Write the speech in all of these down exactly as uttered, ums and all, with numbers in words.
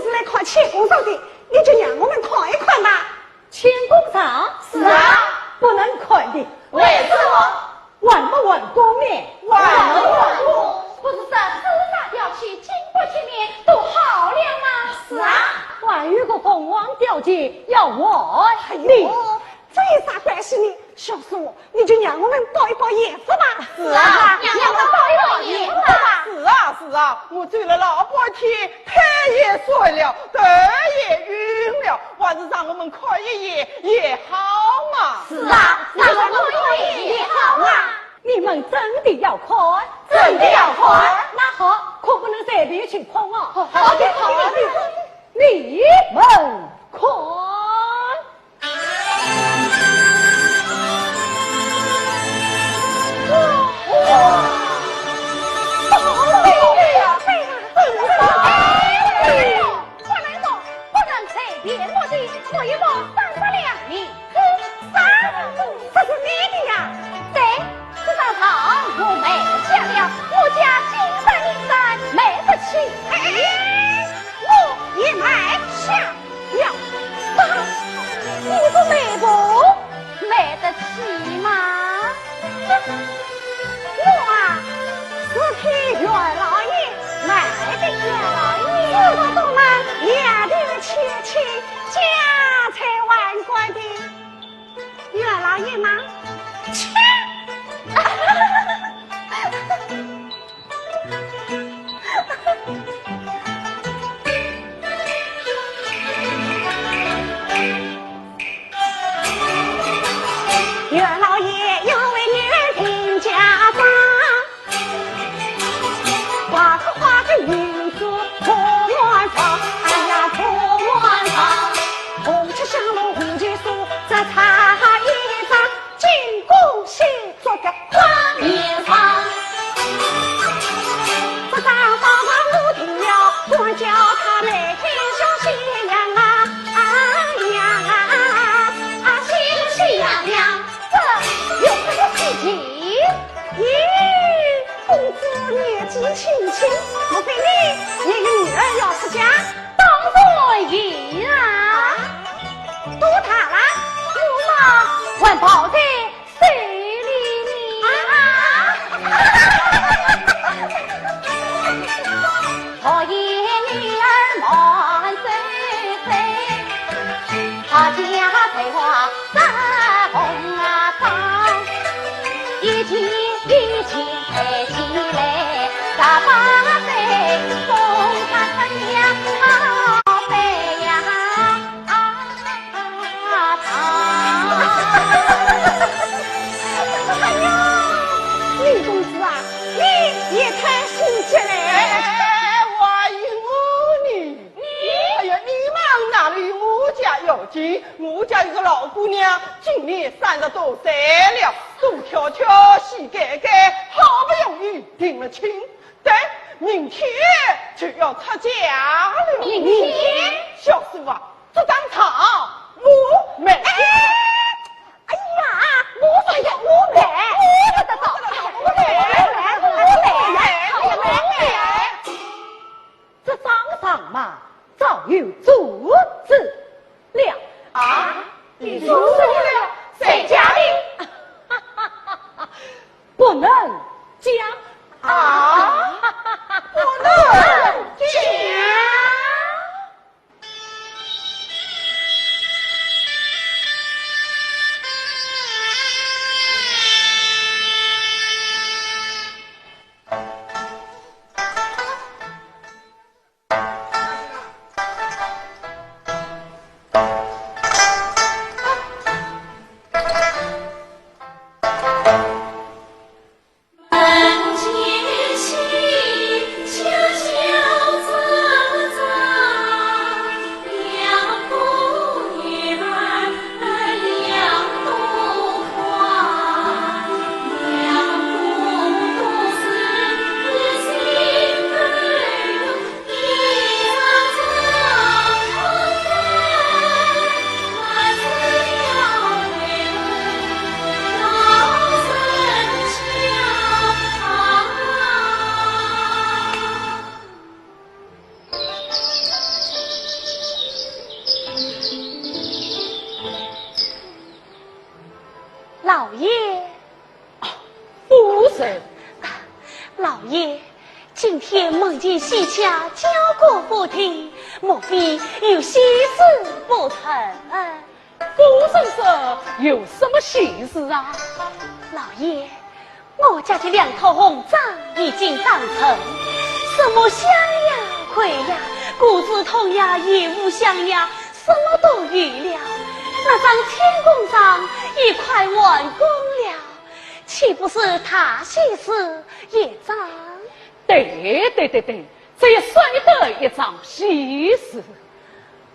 是来看乾坤场的，你就让我们看一看吧。乾坤场？是啊。不能看的。为什么？还没完工呢。还没完工？不是说朱砂雕去，金箔漆面都好了吗？是啊。还有个凤凰雕去要完。哎呦，这有啥关系呢？小师傅，你就让我们抱一抱爷夫吧。是啊，让我们抱一抱爷夫吧。是啊，是啊，我走了老半天，腿也酸了，头也晕了，还是让我们看一眼也好嘛。是啊，让我们看一眼也好嘛。你们真的要看？真的要看。那好，可不能随便去看啊。好的，好的。你们看。 不能动，不能随便落地，我一落三十两银子。啥？这是你的呀？对，这张床我卖得下了，我家金山银山买不起。哎，我也卖下了。啥？你个卖婆，买得起吗？ 我啊，是替袁老爷买的。袁老爷，我懂了，丫头千金，家财万贯的袁老爷吗？切！袁老爷要为女儿定嫁妆，花枝花叶银子铺满床，哎呀铺满床，红漆香炉红旗书，这插一张，金光闪 做个花面上。这张方房我定了，管教他每天像喜洋洋啊，啊，喜喜洋洋。这有什么稀奇？咦，公子年纪轻轻，莫非你也有女儿要出嫁？当然有啊。啊？多大了？我嘛，还抱在 手里呢。啊！我言女儿满手水，好家才华在红啊上，一斤一斤抬起来，十八岁送她出娘好背呀。 啊，哎呀，李公子啊，你也太心急了。哎，哎，哎，还有我呢。你？哎呀，你们哪里有我家要紧？我家有个老姑娘，今年三十多岁了，东挑挑，西拣拣，好不容易定了亲，对，明天就要出嫁了。明天？小师傅啊， 这张床我买。哎，哎呀，我说要我买。我说要我买。这张床嘛，早有主子了。啊？有主子了？谁家的？不能讲。啊？不能讲？老爷。啊，夫人。老爷，今天门前喜慶，交官不停，莫非有喜事不成？夫人说有什么喜事啊？老爷，我家的两套红妆已经当成，什么香呀、葵呀、果子通呀、燕无香呀，什么都有了。那张天公妆也快完工了，岂不是大喜事一桩？对对对对，这也算得一桩喜事。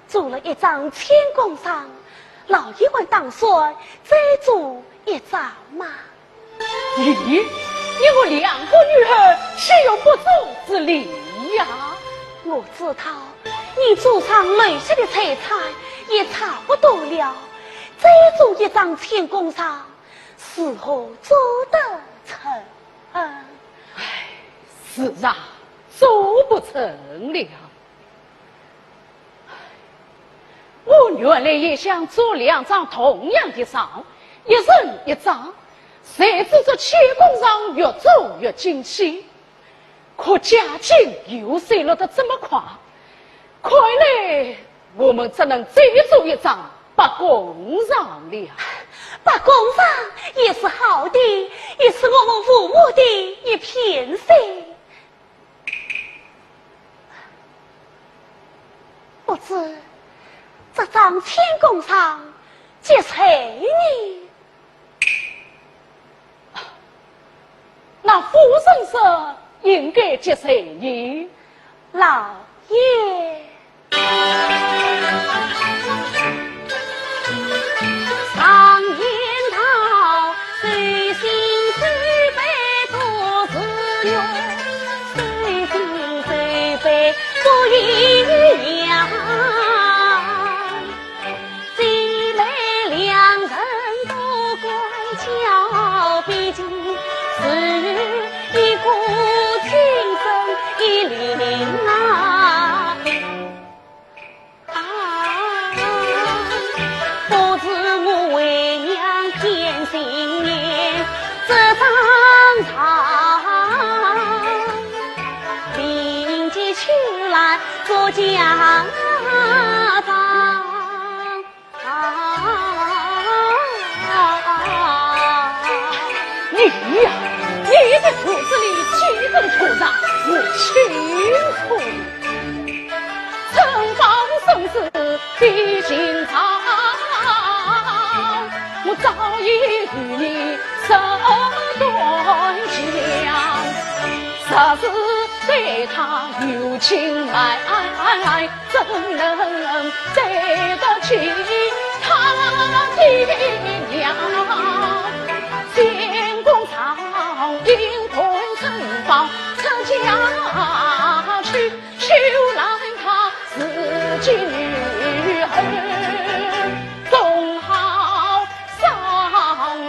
做了一张天公妆，老爷还打算再做一张吗？咦，你我两个女儿岂有不做之理呀？我知道，你祖上留下的财产也差不多了，再做一张天公妆，如何做得成？唉，是啊，做不成了。我原来也想做两张同样的妆，一人一张，谁知这天公妆越做越精细，可价钱又跌落得这么快，看来我们只能再做一张八公妆了。八公妆也是好的，也是我们父母的一片心。不知这张天公妆给谁呢？那夫人说应该给谁呢？老爷。你呀，你的肚子里几根土壤，我清楚。春风送子的今朝，我早已与你说断讲。若是对他有情爱，怎能对得起他的娘？天公上应断春风出嫁去，休让他自己女儿总好上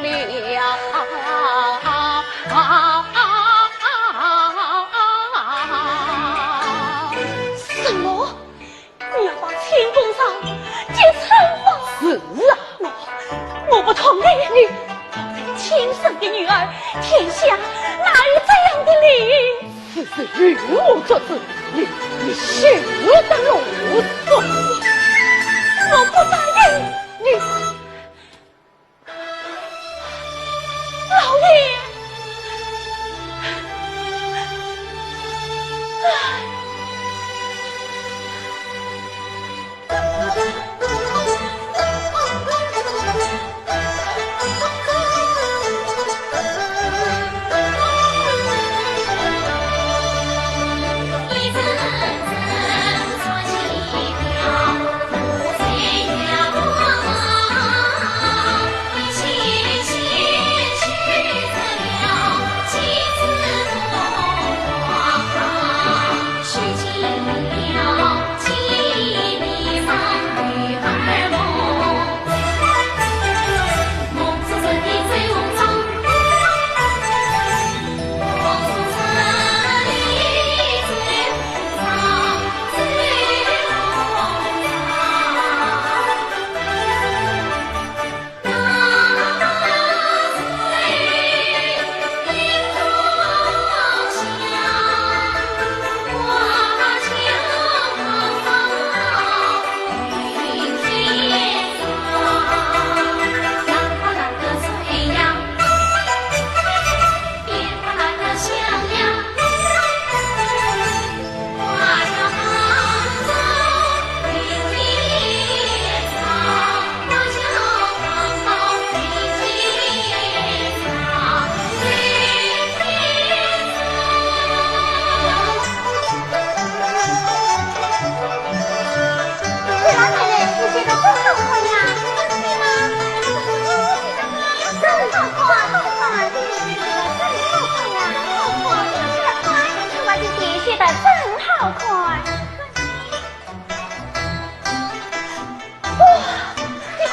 了。什么？ 你要把天公上给春风？是啊。我，我不同意。你，亲生的女儿，天下哪有这样的理？此事由我做主，你，你休得啰嗦。我不答应。你， 老爷！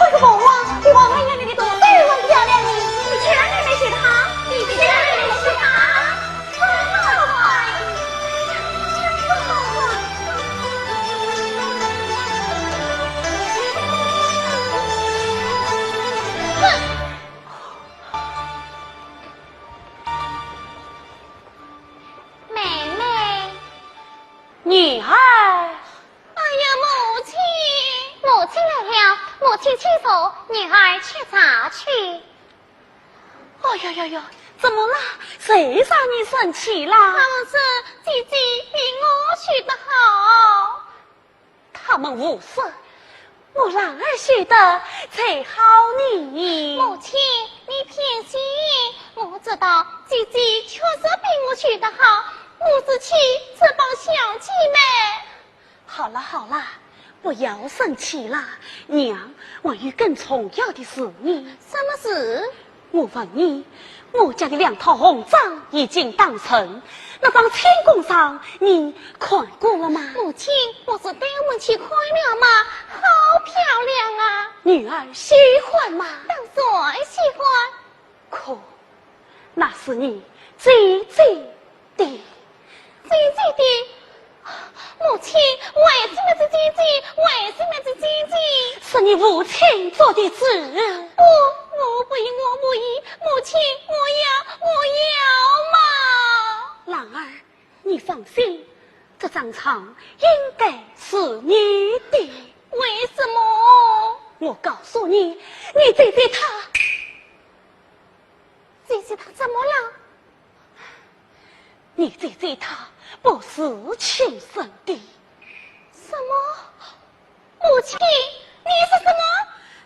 那个凤凰比王美人的都还漂亮呢。你去让妹妹去她，你去让妹妹去她，真好啊，真好啊。哼！妹妹。女儿。 哎呀，母亲！母亲来了，母亲请坐，女儿吃茶去。哦哟哟哟，怎么啦？谁让你生气啦？他们说姐姐比我学得好。他们胡说，我兰儿学得才好呢。母亲，你偏心，我知道姐姐确实比我学得好，我是气这帮小姐们。 好了好了，不要生气了。娘，还有更重要的事呢。什么事？我问你，我家的两套红妆已经当成，那张清宫妆你看过了吗？母亲，不是带我们去看了吗？好漂亮啊！女儿喜欢吗？当然喜欢。 可那是你姐姐的。姐姐的？母亲，为什么是姐姐？为什么是姐姐？是你父亲做的主。不，我不依，我不依，母亲，我要，我要嘛！兰儿，你放心，这张妆应该是你的。为什么？我告诉你，你姐姐她 姐姐她怎么了？你姐姐她不是亲生的。什么？母亲，你说什么？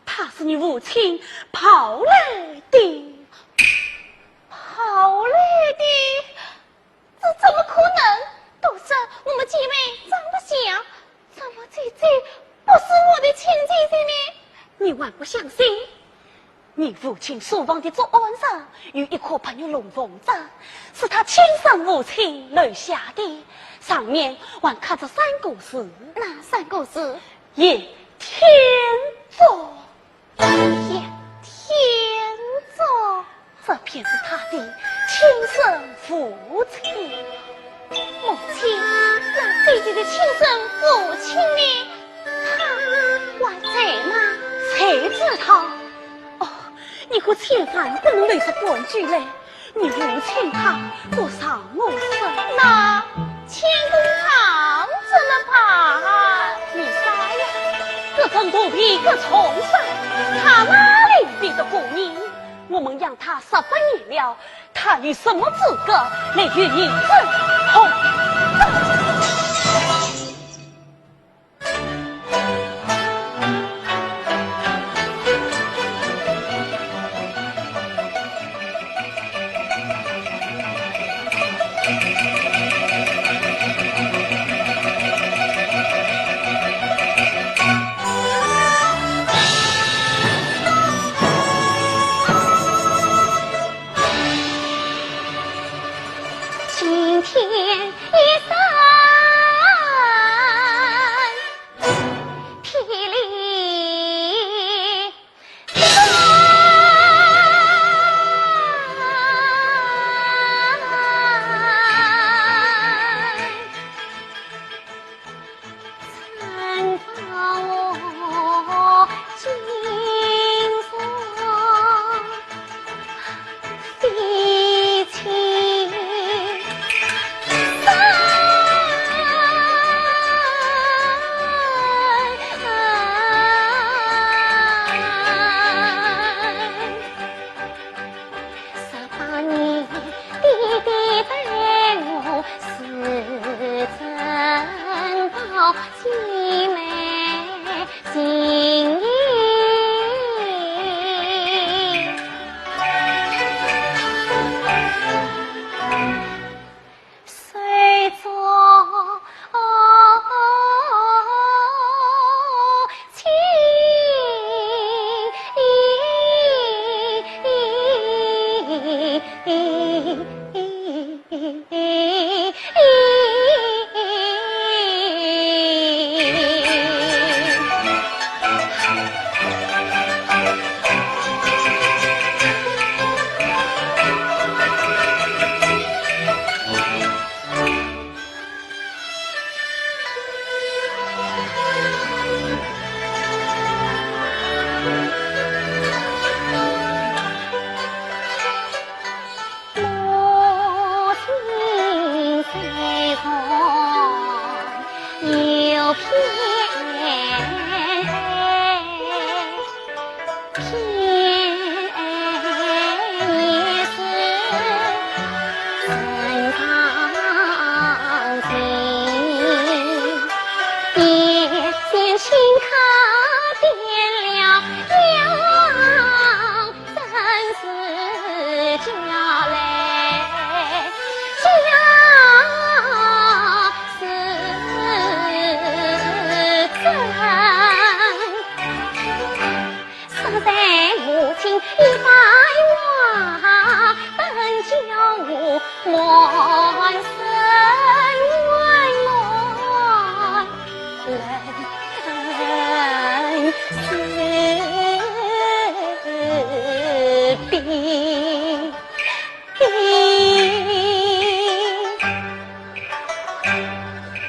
她是你父亲抱来的。抱来的？ 这怎么可能？都说我们姐妹长得像，怎么姐姐不是我的亲姐姐呢？你还不相信？你父亲书房的桌案上有一颗白玉龙凤章，是他亲生父亲留下的，上面还刻着三个字。哪三个字？倚天作。 倚天作。这便是他的亲生父亲。母亲，那姐姐的亲生父亲呢？他还在吗？谁知道？哦，你可千万不能露出半句来。 你父亲他不让我说。那乾坤堂怎么办？你猜呀，这种肚皮个畜生，他哪里比得过你？我们养他十八年了，他有什么资格来与你争红榜？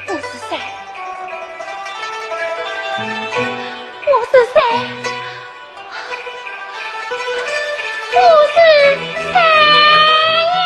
我是谁？我是谁？我是谁呀？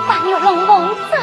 白玉龙凤爪。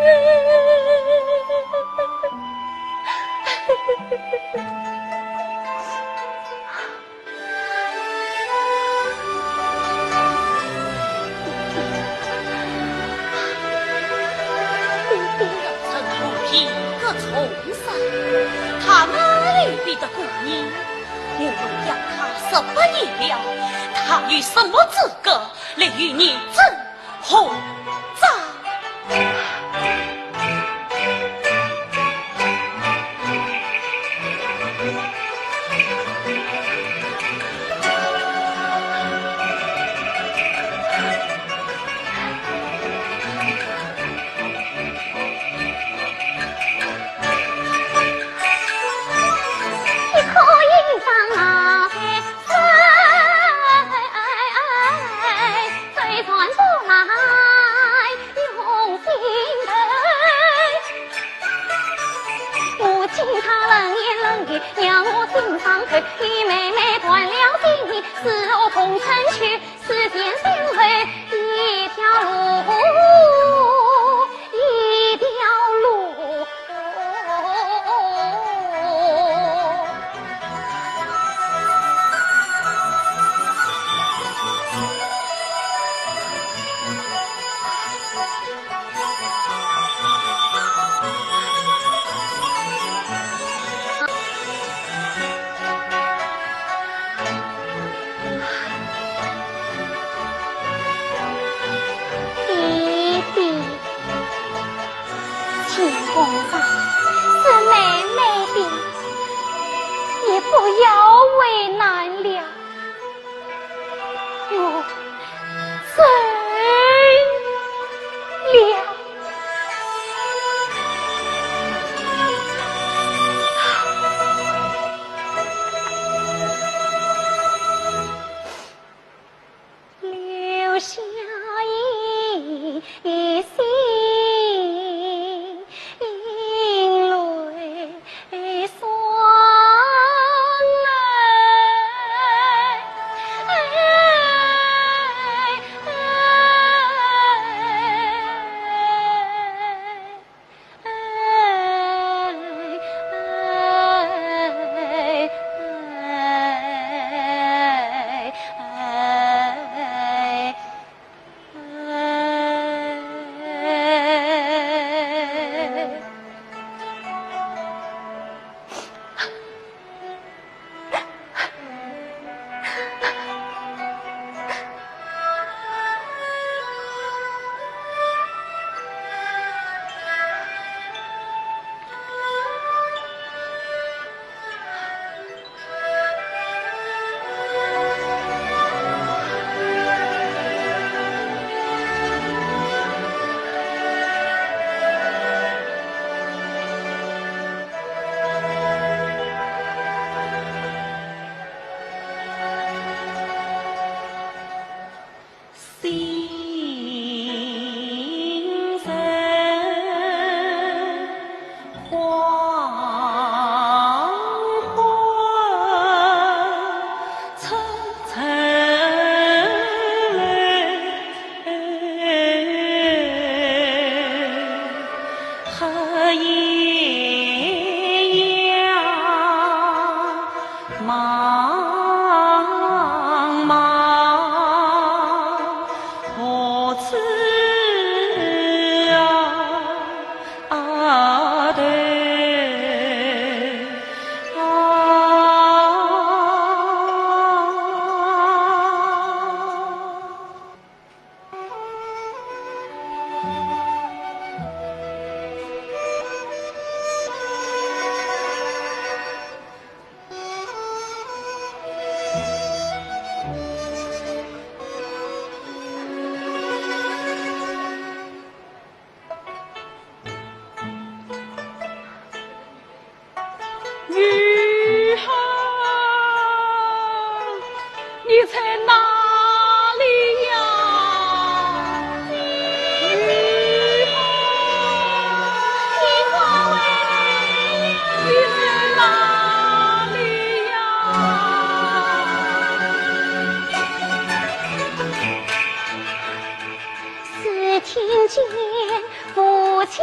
这个畜生，他哪里比得过你？我们养他十八年了，他有什么资格来与你争红掌？ 爹爹，天公上是美美的，你不要为难了。 我走了。留下一 女儿，你在哪里呀？女儿，你在哪里呀？ 只听见父亲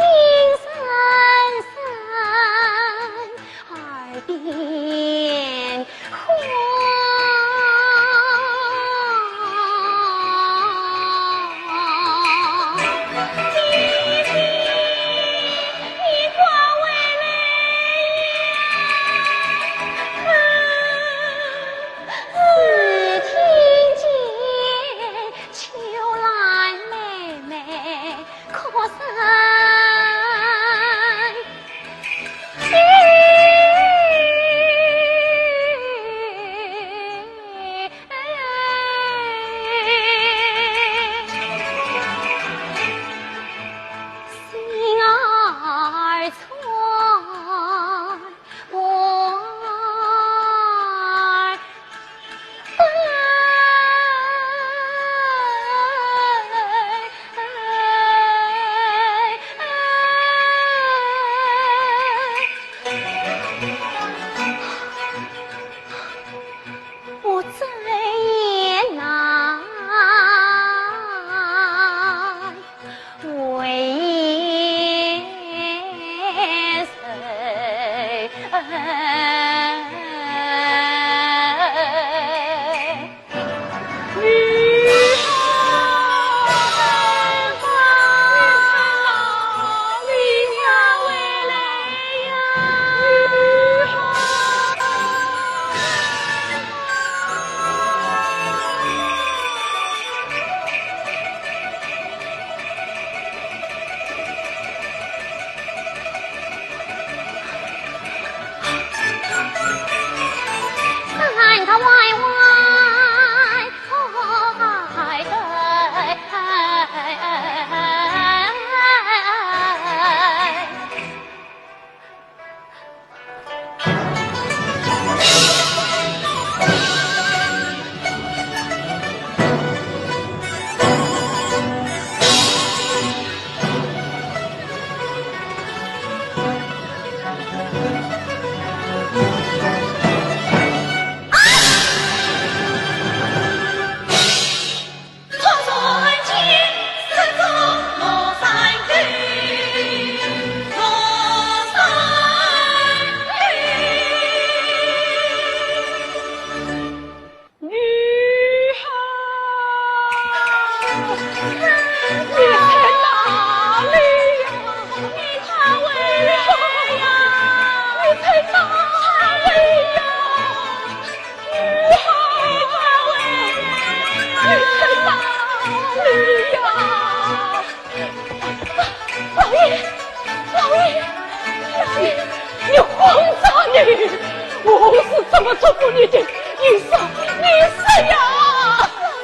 我是怎么做不你的？你说，你说呀！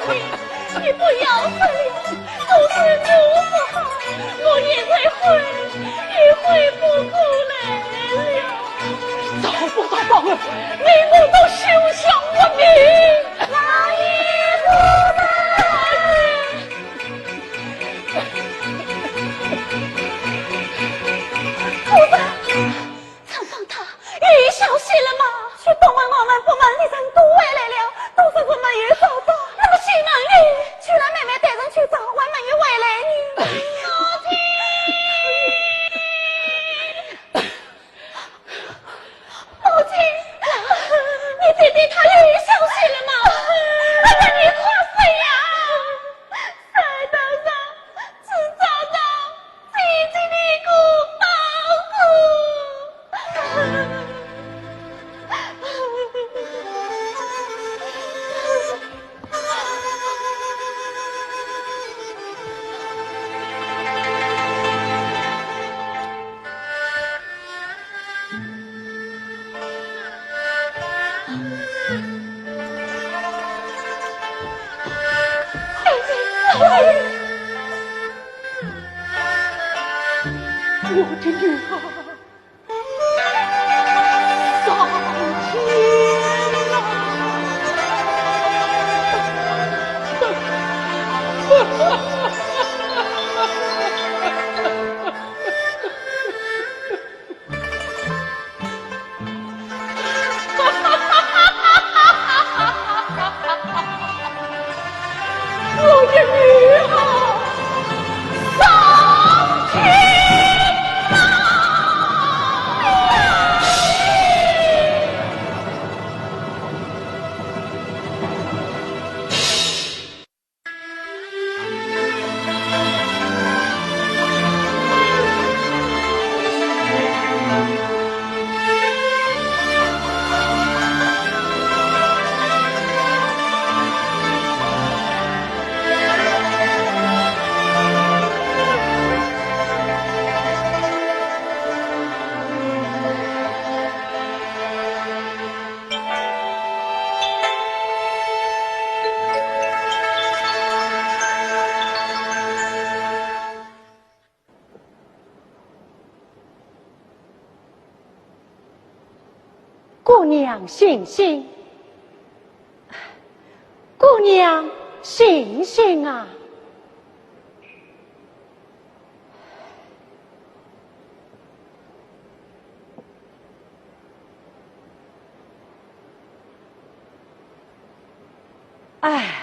你，你不要说了，都是我不好，我也在悔，也悔不过来了。找不到报恩，你我都休想活命。老爷不在。不在。 春风他有消息了吗？去东门、外门、北门的人都回来了，都说是没有找到。那么西门呢？去让妹妹带人去找，还没有回来呢。母亲，母亲，你爹爹他有消息了吗？哎呀，你快说呀！ 山头上只找到姐姐的一个包裹。我的女儿，上天啊！ 我的女儿，上天啊！ 姑娘醒醒，姑娘醒醒啊！ 哎。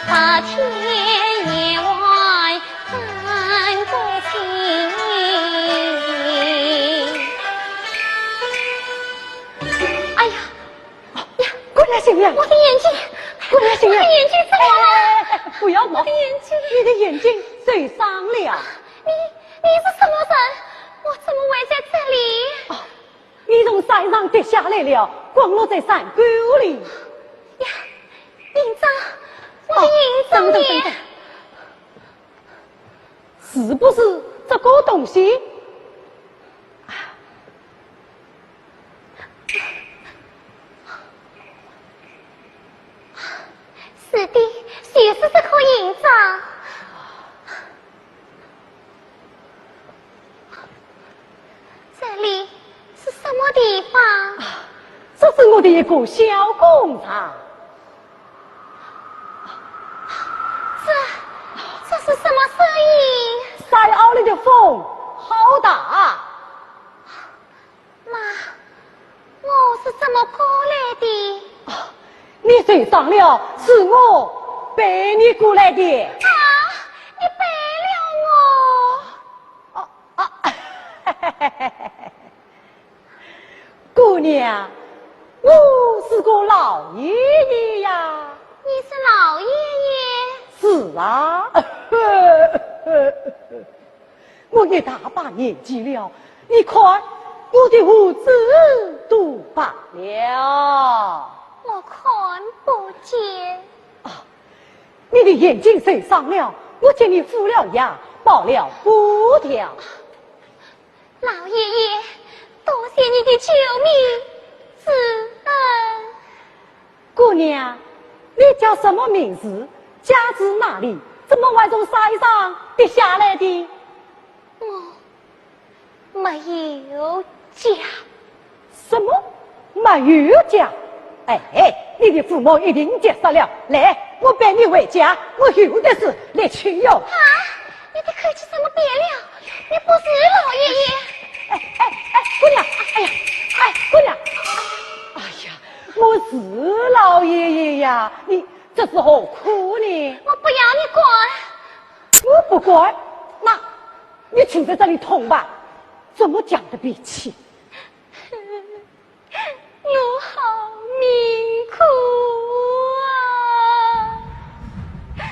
把天也外看不清。哎呀，呀，姑娘醒了，我的眼睛，姑娘醒了，我的眼睛怎么了？哎，哎，哎，不要闹，我的眼睛，你的眼睛受伤了。你，你是什么人？我怎么会在这里？哦，你从山上跌下来了，滚落在山沟里。呀，印章，我的印章呢？哦，等等，等等。 是不是这个东西？是的，就是这个印章。这里是什么地方？啊，这是我的一个小工厂。 这，这是什么声音？山坳里的风好大。那我是怎么过来的？啊，你受伤了，是我背你过来的。啊，你背了我？啊，啊， 姑娘，我是个老爷爷呀。你是老爷爷？是啊，我一大把年纪了，你看我的胡子都白了。我看不见。啊，你的眼睛受伤了，我给你敷了药，包了布条。 老爷爷，多谢你的救命之恩。姑娘，你叫什么名字？家住哪里？怎么会从山上跌下来的？我没有家。什么？没有家？ 哎，你的父母一定急煞了。来，我背你回家，我有的是，来去哟。啊，你的口气怎么变了？你不是老爷爷。哎，哎，哎，姑娘，哎呀，哎，姑娘，哎呀，我是老爷爷呀，你这是何苦呢？我不要你管。我不管？那你就在这里痛吧，这么犟的脾气。 我好命苦啊！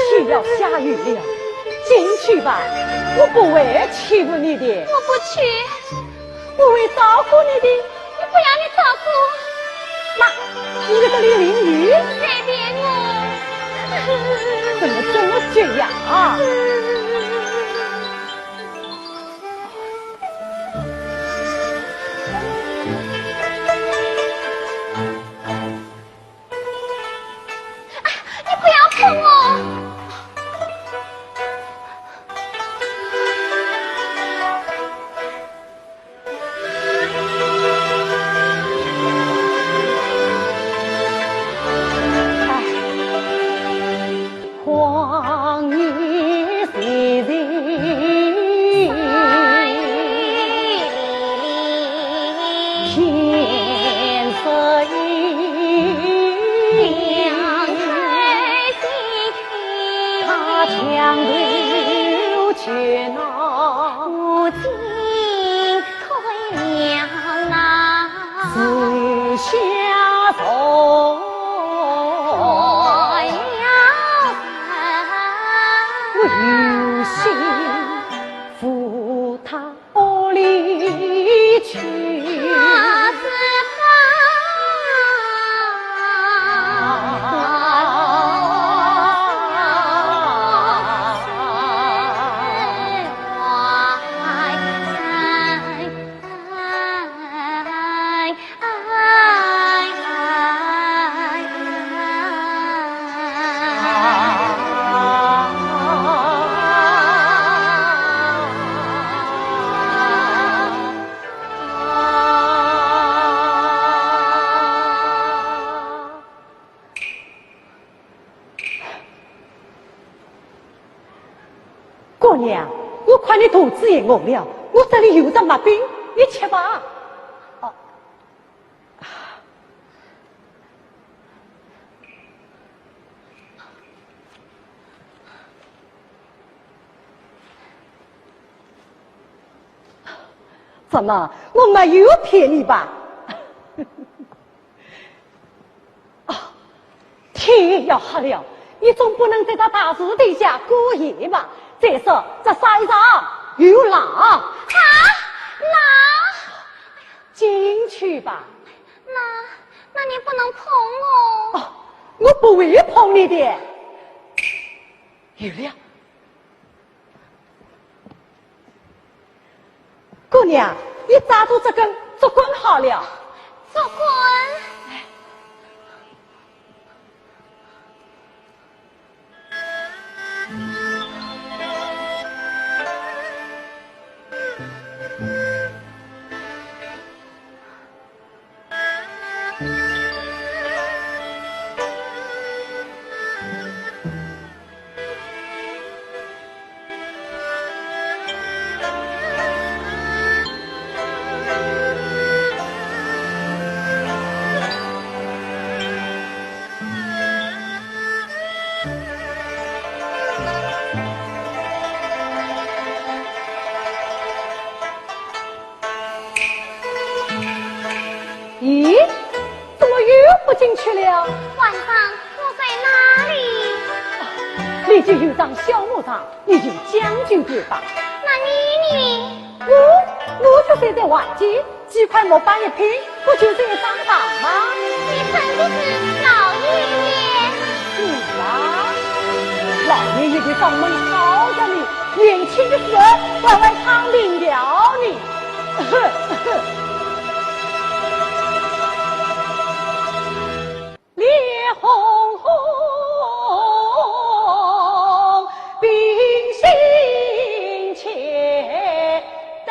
天要下雨了，进去吧，我不会欺负你的。我不去。 我会照顾你的。你不要你照顾。那，你在这里淋雨？随便我。怎么这么倔呀？啊！哎，你不要碰我。 姑娘，我看你肚子也饿了，我这里有只麦饼，你吃吧。哦。怎么，我没有骗你吧？啊，天要黑了，你总不能在这大树底下过夜吧？再说这山上有狼。啊，狼！进去吧。那，那你不能碰我。哦，我不会碰你的。有了。 姑娘，你抓住这根竹棍好了。竹棍？咦，怎么又不进去了？晚上我在哪里？你就有张小木床，你就将就点吧。那你呢？我，我就睡在外间，几块木板一拼，不就是一张床吗？你真的是老爷爷？是啊，老爷爷的嗓门好着呢，年轻的时候还会唱民谣呢。 烈火红，冰心千代。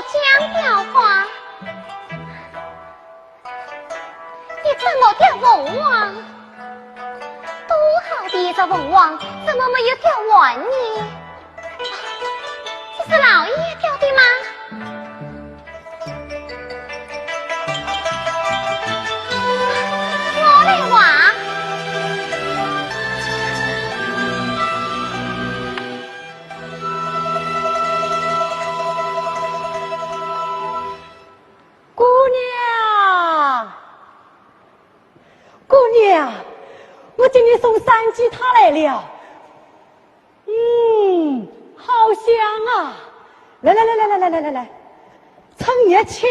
讲笑话，你怎么叫凤凰？多好的一只凤凰，怎么没有叫鸾呢？这是老爷爷叫的吗？我来话。 姑娘，姑娘，我给你送山鸡汤来了。嗯，好香啊！来来来来来来来来来，趁热吃。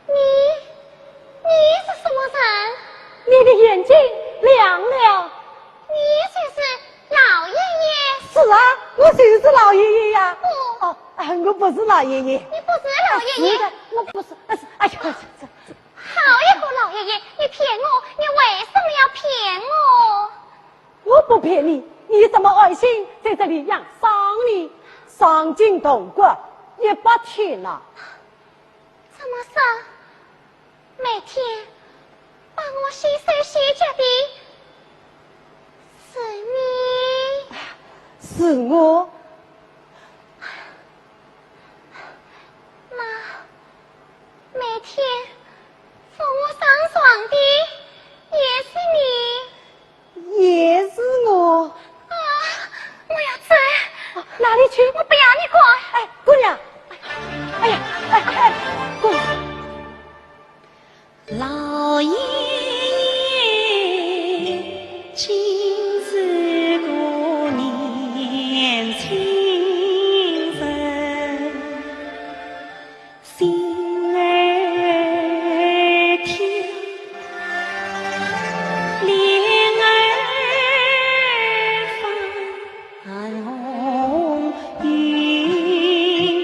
你，你是什么人？你的眼睛亮了。你就是老爷爷？是啊，我就是老爷爷呀。不。哦，啊，我不是老爷爷。你不是老爷爷？啊，是的，我不是。啊，是，哎呀，这，这，好一个老爷爷，你骗我，你为什么要骗我？我不骗你，你怎么安心在这里养伤呢？伤筋动骨，一百天了。 怎么说？每天把我洗手洗脚的是你？是我。那每天扶我上床的也是你？ 也是我。啊，我要走。啊，哪里去？我不要你管。哎，姑娘，哎呀，哎，哎，姑娘。老爷爷今日过年亲热。 心儿跳，脸儿发红云云。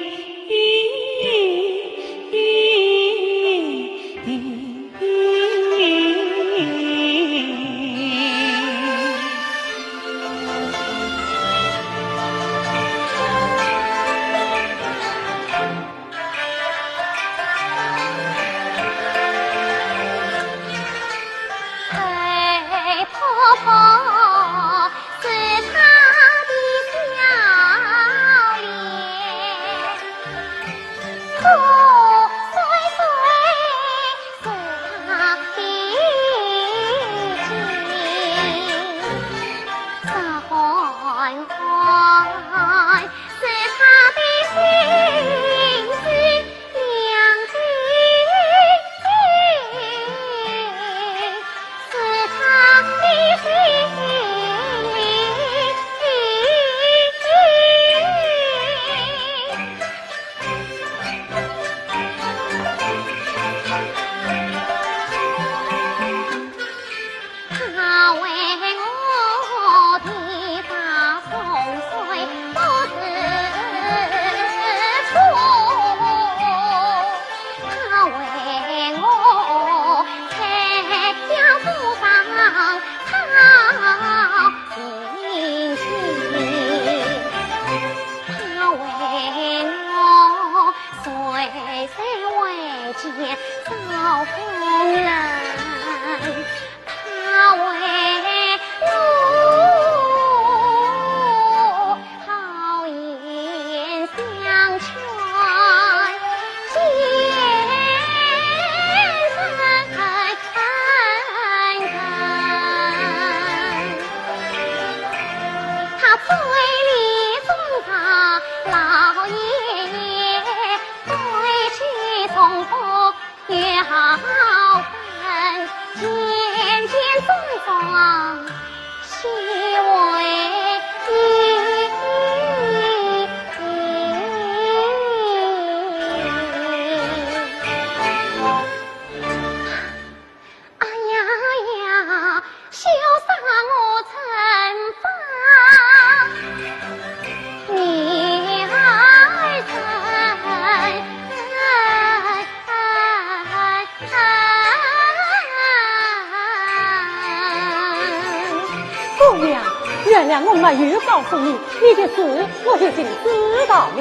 原谅我没有告诉你，你的事我已经知道了。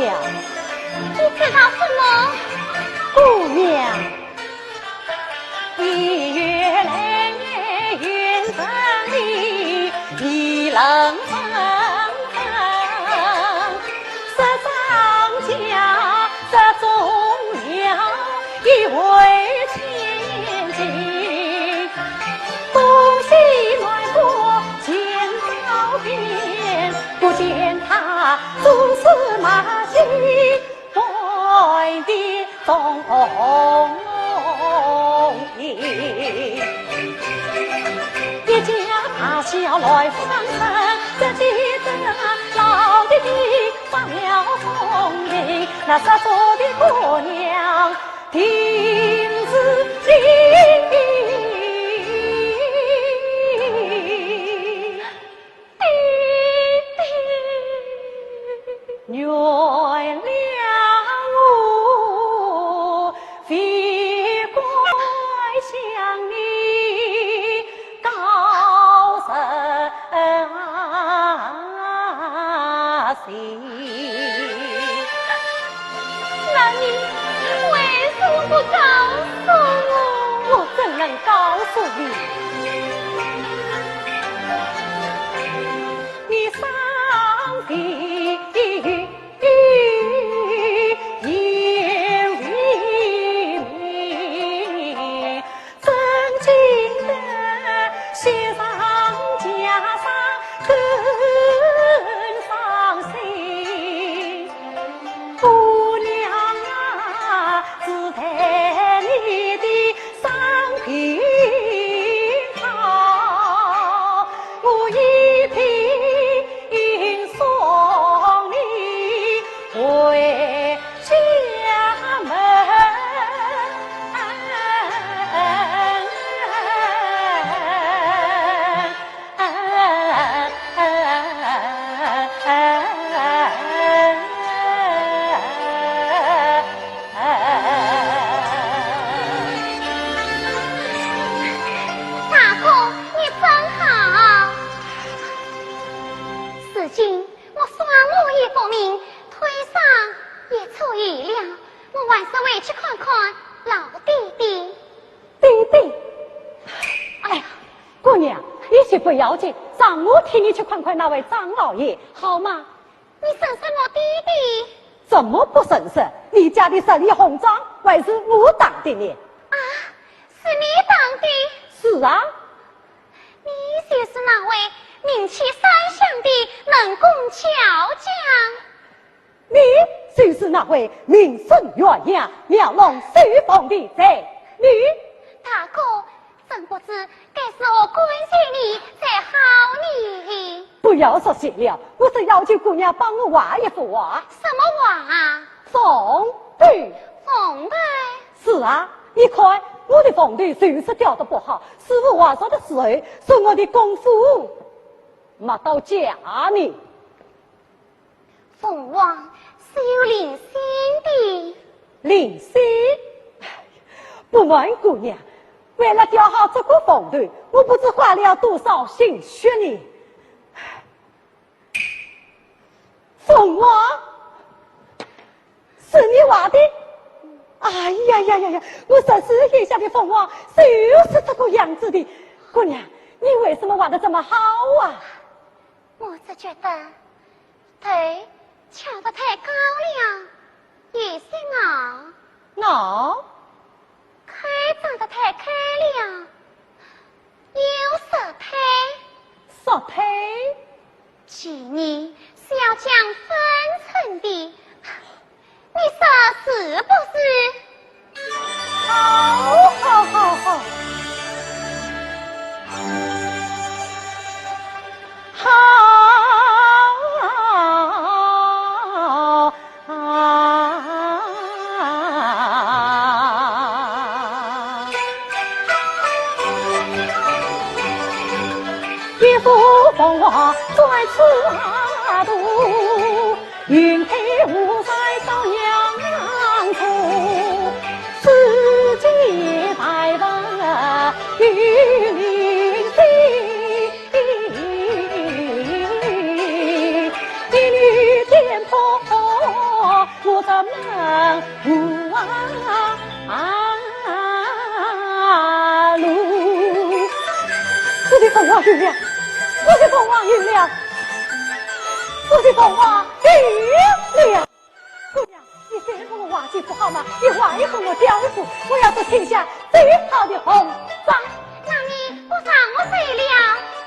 你知道什么？姑娘，一月来云城里，一冷风风，十三家，这中了一位千金。 东西南北前朝边，不见他做事马蹄，外地中意。一家大小来访问，这几个老弟弟发了疯病，那十足的姑娘 定是你。原谅我，非该向你告实情。 那你为什么不告诉我？我怎能告诉你？你上帝言未明，真经得雪上加霜更伤心。 姑娘啊，只待你的伤病好，我一定送你回家门。 大哥，你真好。如今我双目也不明，腿伤也出院了，我还是回去看看老弟弟。 弟弟。哎呀，姑娘，一切不要紧，让我替你去看看那位张老爷，好吗？你认识我弟弟？怎么不认识？你家的十里红妆还是我打的呢。啊，是你打的？是啊。你就是那位名气三乡的能工巧匠？ 你就是那位名声远扬、描龙绣凤的才女？大哥，真不知该如何感谢你才好呢。不要说谢了，我是要求姑娘帮我画一幅画。什么画啊？凤对。凤对？是啊，你看，我的凤对就是雕得不好，师傅画作的时候说我的功夫没到家呢。 凤凰是有灵性的。灵性？哎呀，不瞒姑娘，为了雕好这个凤对，我不知花了多少心血呢。凤凰，是你画的？哎呀呀呀呀，我十四岁下的凤凰就是这个样子的。姑娘，你为什么画得这么好啊？ 我只觉得头翘得太高了，有些昂。昂？髻长得太开了，有失态。失态？技艺是要讲分寸的， 你说是不是？好，好，好，好。好。一幅凤凰在此画图， 云开雾散照阳处，世间百物有灵性。门无啊路。我的凤凰有了，我的凤凰有了，我的凤凰有了。姑娘，你再和我话就不好吗？你话也和我讲一说，我要做天下最好的红妆。那你不让我走了？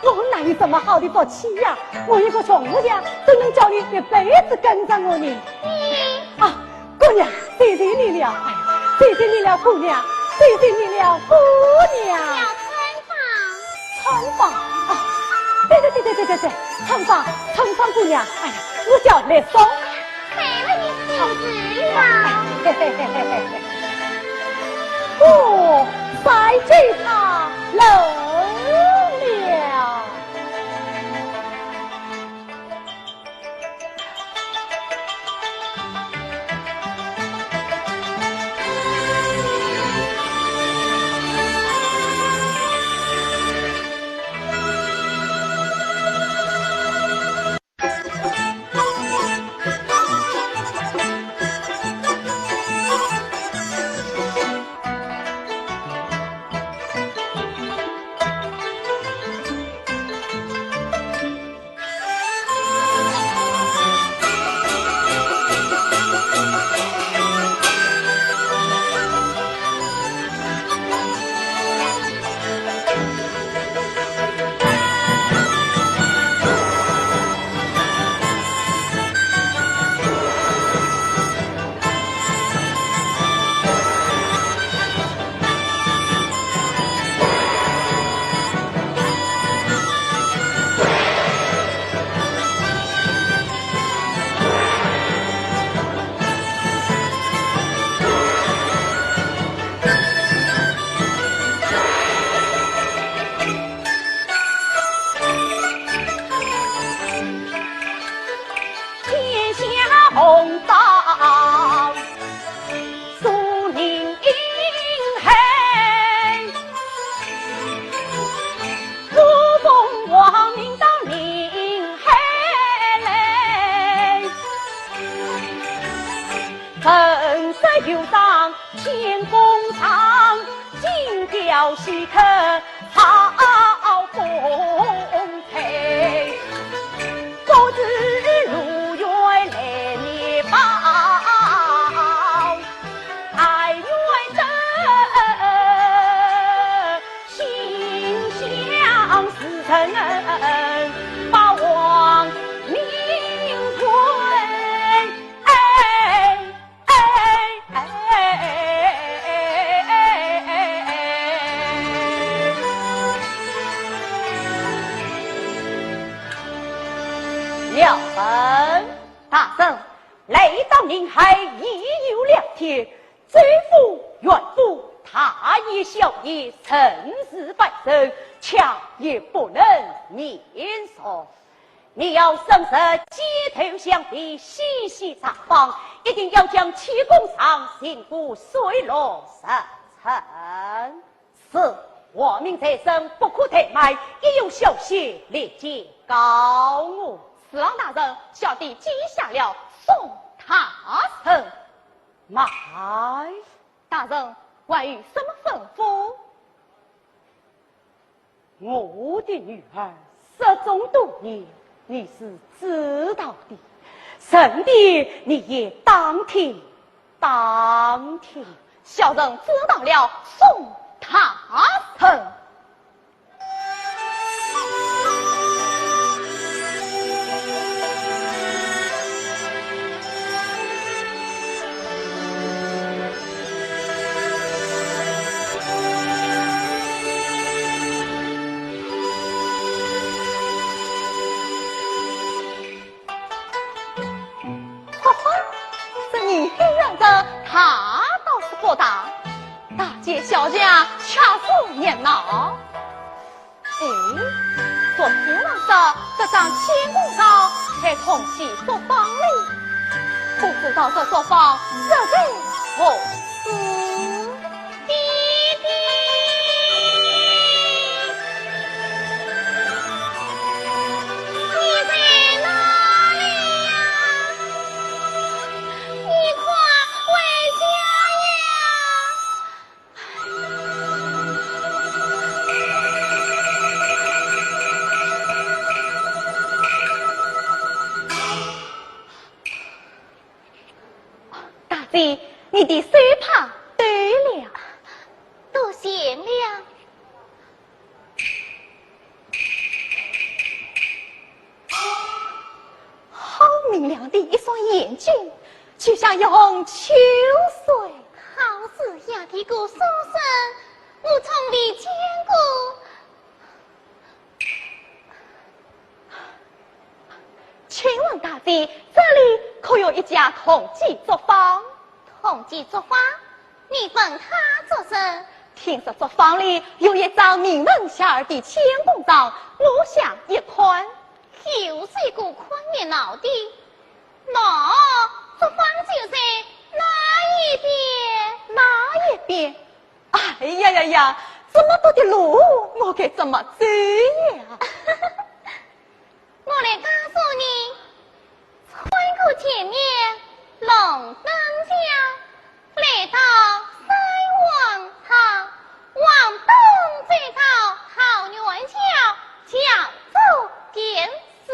我哪有什么好的福气呀？我一个穷木匠，怎能叫你一辈子跟着我呢？你啊，姑娘，谢谢你了，哎，谢谢你了，姑娘，谢谢你了，姑娘。小春芳。春芳啊，对对对对对对对，春芳，春芳姑娘，哎呀，我叫来送。给了你几句了。嘿嘿嘿嘿嘿嘿。哦，赛季他冷了。天下红榜，苏宁英海，怒风王命当名海来。文色有章乾坤章，金雕细刻 好风采，不知路远来面包，但愿这心想事成，把王命归。哎，哎，哎，哎，哎，哎，哎。了本。大人，来到宁海已有两天，周府、袁府，大爷小爷甚是烦人，抢也不能眠床。 你要深入街头巷尾，细细查访，一定要将七公上寻个水落石出。是，王命在身，不可怠慢，一有消息立即告我。侍郎大人，小弟记下了，送大人。慢。大人，还有什么吩咐？ 我的女儿失踪多年，你是知道的，神的你也当听当听。小人知道了，送大人。 哈哈，这年轻人家他倒是不大，大街小巷恰似热闹。 哎，昨天晚上这张天公上还通起竹棒哩，不知道这竹棒是在何处？爹爹，你在哪里呀？你快姐，你的手帕丢了。多谢了。好明亮的一双眼睛，就像一泓秋水。好似夜的歌声声，我从未见过。 请问大姐，这里可有一家同济作坊？同济作坊？你问他做甚？听说作坊里有一张名门遐儿的千工账，我想一看。又是一个看热闹的。喏，作坊就在那一边。那一边？哎呀呀呀，这么多的路，我该怎么走呀？ 我来告诉你，穿过前面龙灯桥，来到三王堂，往东走到桃源桥，桥左便是。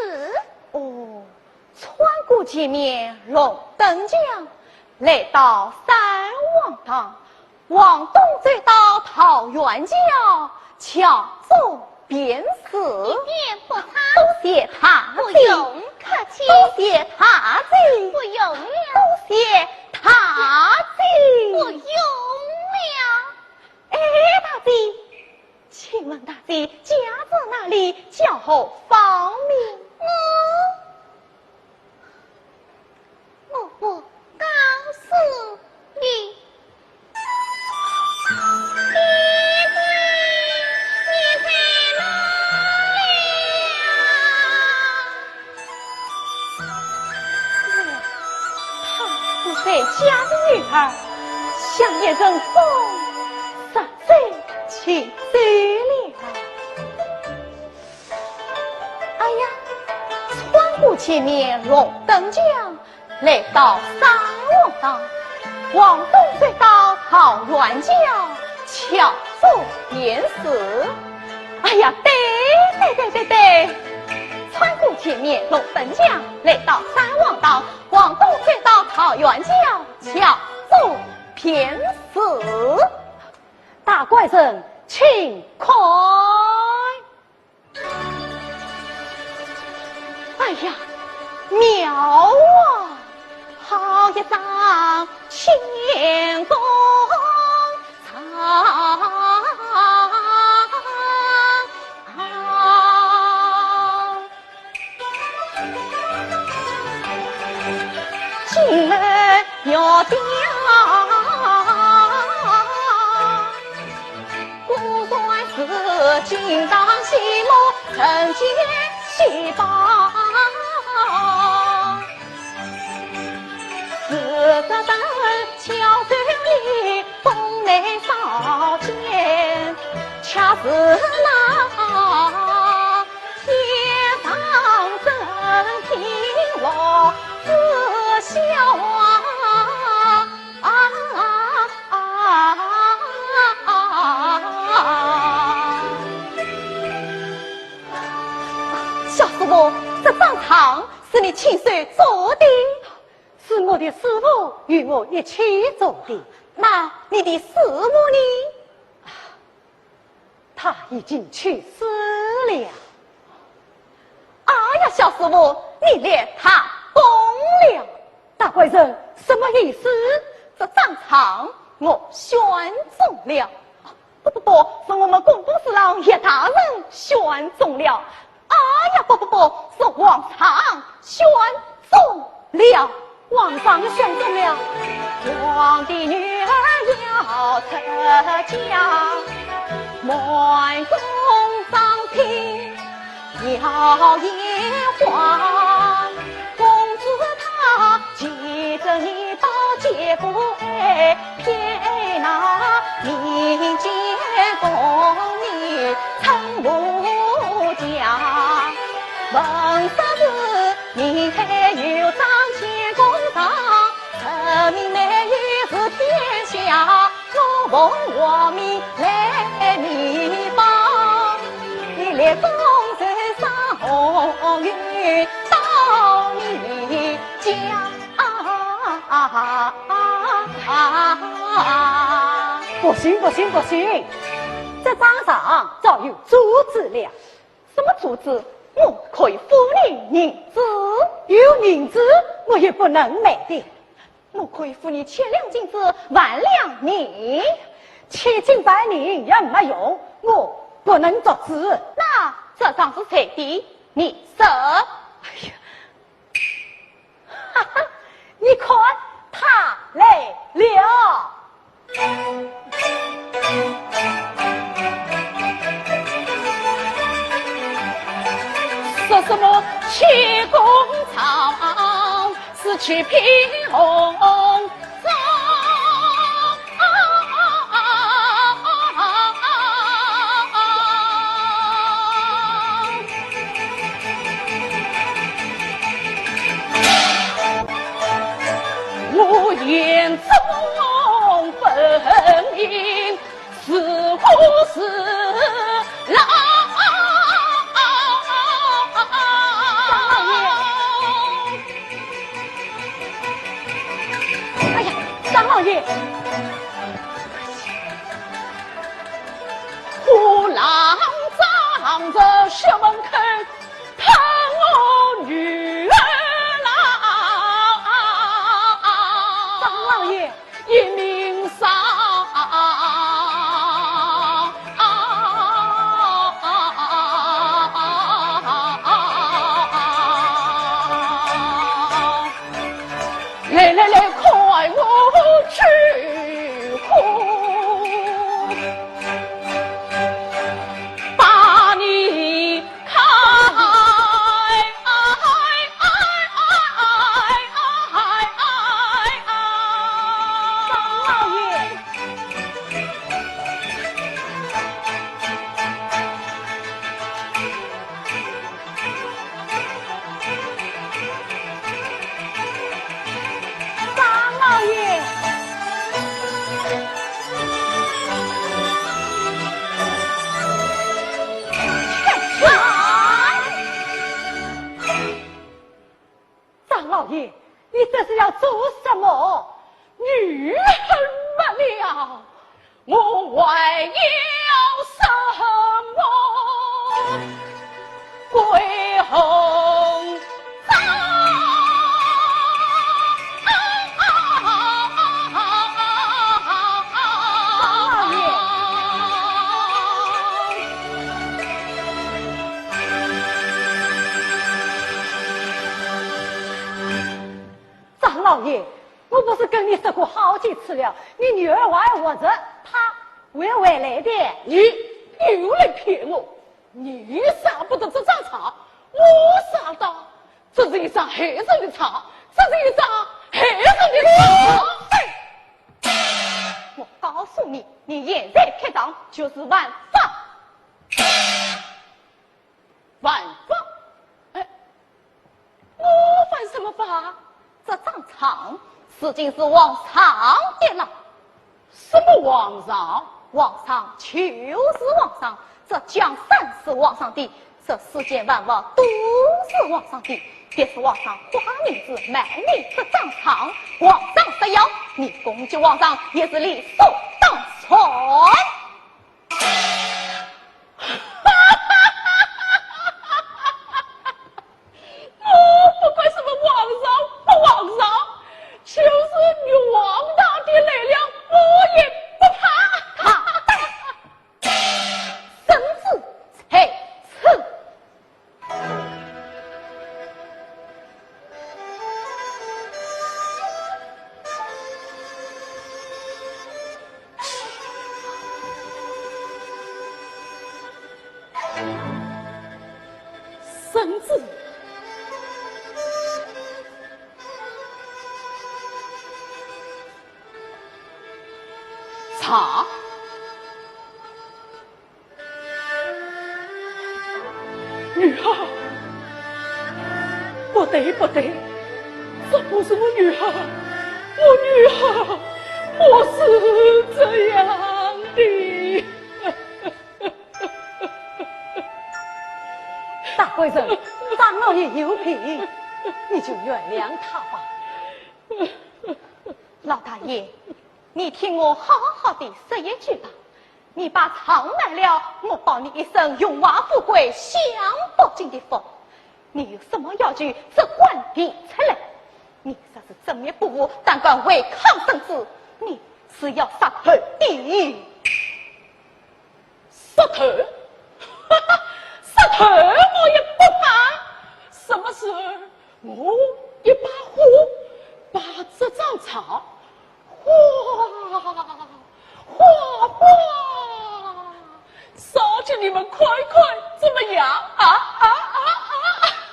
哦，穿过前面龙灯桥，来到三王堂， 往东走到桃源桥，桥左便是。一点不差。多谢大姐。不用客气。多谢大姐。不用了。多谢大姐。不用了。哎，大姐，请问大姐家住哪里，叫何芳名？我 我不告诉你。爹爹，你在哪里呀？她是谁家的女儿，像一阵风，说走就走了。 哎呀，穿过前面龙灯桥，来到三王堂，往东走到桃源桥，桥左便是。哎呀，对对对对对，穿过前面龙灯桥，来到三王堂，往东走到桃源桥，桥左便是。大官人，请看。 哎呀，妙啊！好一张乾坤小师傅，这张床是你亲手做的？是我的师傅与我一起做的。那你的师傅呢？ 他已经去世了。哎呀，小师傅，你来打工了。大官人，什么意思？这张床我选中了。不不不，是我们工部侍郎叶大人选中了。哎呀，不不不，是皇上选中了。 皇上选中了。皇帝女儿要出嫁，满宫掌听摇一晃。公子他急着你到结婚，偏那民间宫女称呼家。问说是 你还有张乾公堂，人民没有是天下，我奉皇命来密报，你立功受赏，鸿运到你家。不行，不行，不行！这张床早有主子了。什么主子？我可以付你银子。有银子，我也不能卖的。我可以付你千两金子，万两银。千金万两银也没用，我不能做主。那这张是谁的？你说。哎呀，哈哈，你看，他来了。说什么七公朝，四七平红。 我眼中分明是祸是浪。张老爷，哎呀，张老爷！ 虎狼张在学门口，看我女儿啦！张老爷，一命丧。来来来，快我去哭，把你看。张老爷。 张老爷，张老爷，你这是要做什么？女儿没了， 我还要什么归红妆？张老爷，我不是跟你说过好几次了，你女儿还活着，她会回来的。你又来骗我！你上不得这张床，我上当。这是一张害人的床，这是一张害人的床。我告诉你，你现在开张就是犯法。 犯法？哎，我犯什么法？这张床如今是皇上的了。什么皇上？皇上就是皇上，这江山是皇上的，这世间万物都是皇上的。别说皇上花银子买你这张床，皇上不要，你攻击皇上也是理所当然。 我不管什么皇上不皇上，就是玉皇大帝来了，我也不怕。好，圣旨在此。 圣旨。查。 女儿，不对，不对，这不是我女儿，我女儿不是这样的。大官人，张老爷有病，你就原谅他吧。老大爷，你听我好好地说一句吧，你把账来了，我保你一生荣华富贵享不尽的福。你有什么要求，只管提出来。你若是执迷不悟，胆敢违抗圣旨，你是要杀头的。杀头？杀头我也不怕。什么时候我一把火把这张床 哗，哗，哗，烧给你们看看，怎么样？啊，啊，啊，啊！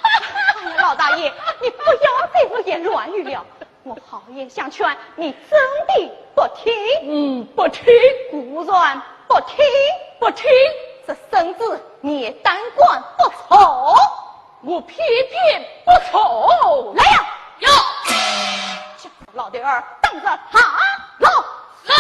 哎呀，老大爷，你不要再胡言乱语了。我好言相劝，你真的不听。嗯，不听。果然不听。不听。这圣旨你胆敢不从？ 我偏偏不从。来呀！有。老头儿，等着打喽！是。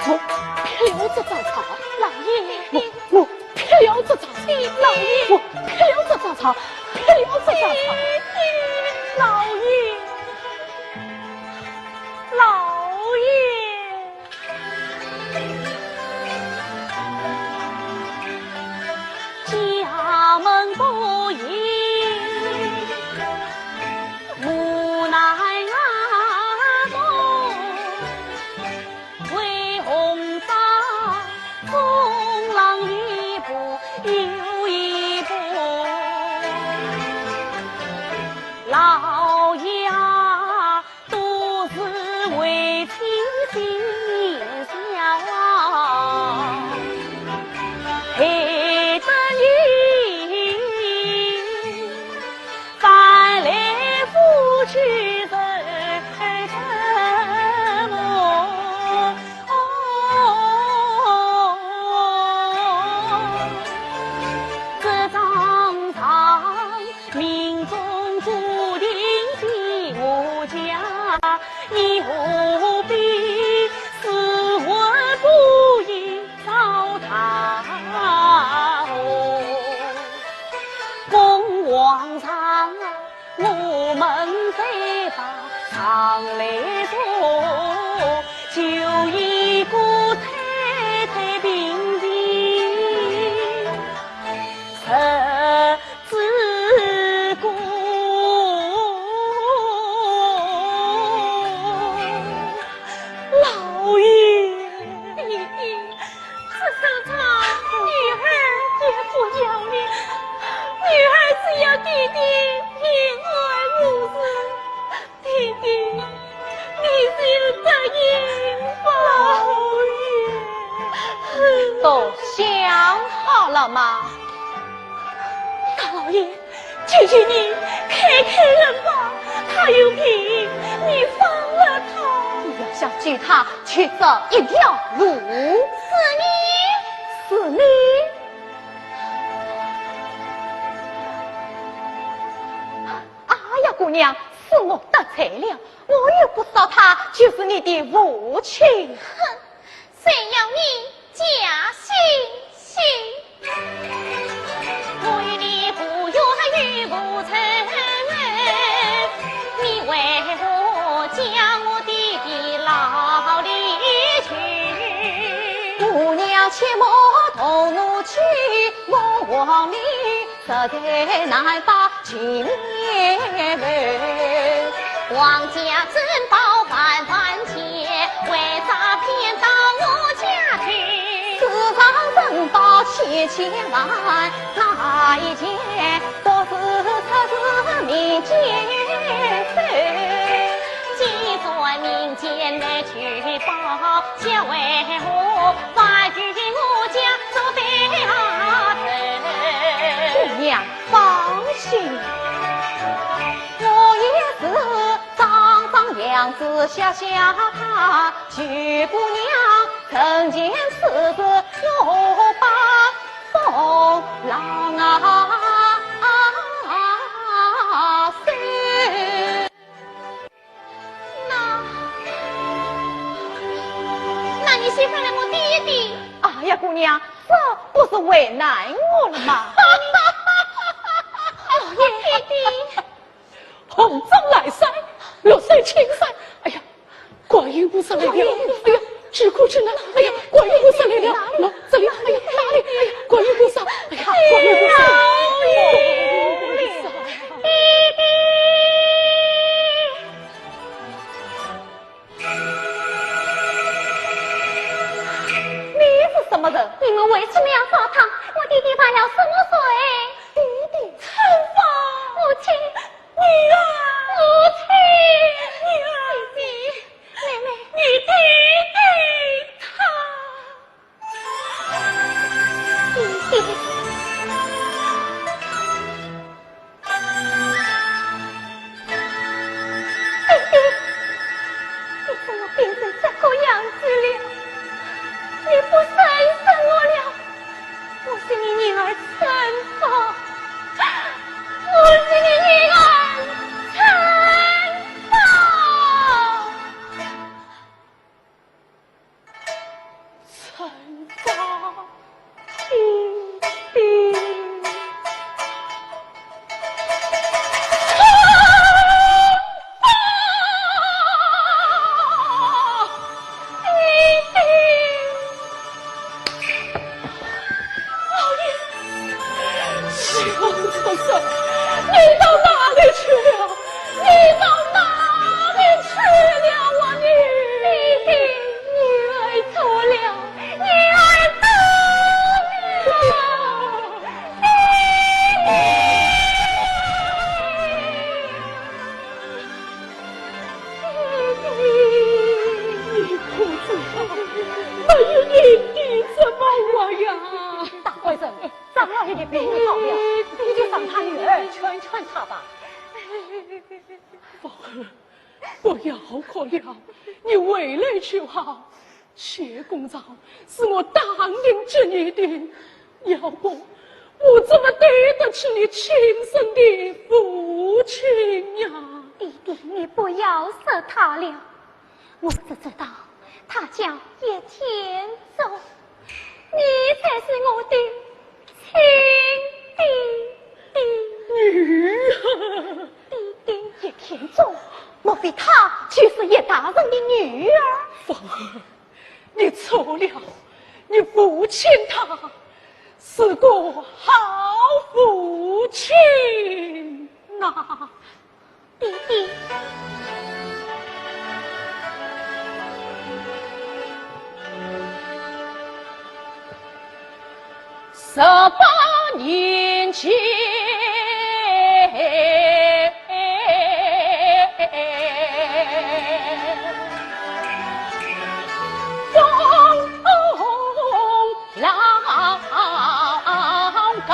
我劈了这张床，老爷！我，我劈了这张床，老爷！我劈了这张床，劈了这张床，老爷！老爷啊，都是为妻心小啊，害得你翻来覆去是什么？哦，这张床 命中注定的我家，你何必死活不依照他哦？凤凰床啊，我们再把床来做，就一个太太平平。 日子过。老爷。爹爹，这张床女儿也不要了，女儿只要爹爹平安无事。 爹爹，你就答应吧。都想好了吗？大老爷，求求你开开恩吧，他有病，你放了他。你要想救他，只有一条路。是你？是你？哎呀，姑娘，是我得罪了， 我又不杀他，就是你的父亲。哼，谁要你假惺惺？我与你无冤无仇，你为何将我爹爹牢里囚？姑娘切莫动怒气，凤凰里 实在难把情面分。皇家珍宝万万件，为啥偏到我家去？世上珍宝千千万，哪一件不是出自民间手？既然民间难求宝， 这为何还与我家做对头？姑娘放心，我也是张张扬子小小他，求姑娘成全此事，我把风浪啊收。 那，那你先放了我爹爹。哎呀，姑娘，这不是为难我了吗？老爷，爹爹。红掌来山，绿水青山。哎呀，观音菩萨来了！哎呀，只苦只难！哎呀，观音菩萨来了！喏，这里！哎呀，哪里？哎呀，观音菩萨！哎呀，观音菩萨！观音菩萨！爹爹。 你是什么人？你们为什么要杀他？我爹爹犯了什么罪？爹爹？春芳。母亲。女儿。母亲。女儿。姐姐。妹妹。你爹爹他。 爹爹，爹爹，你怎么变成这个样子了？你不认识我了？我是你女儿春芳，我是你女儿春芳。 春芳，爹爹。爹爹。老爷，小畜生，你到哪里去了？ 你到哪里去了啊你？爹爹，女儿错了，女儿错了，爹爹。不要哭了，你回来就好。谢公子是我答应给你的，要不我怎么对得起你亲生的父亲呀？爹爹，你不要说他了，我只知道他叫叶天宗，你才是我的亲爹爹。女儿。爹爹，叶天宗，莫非她就是叶大人的女儿？芳儿，你错了，你父亲他是个好父亲呐。爹爹。十八年前，风浪高，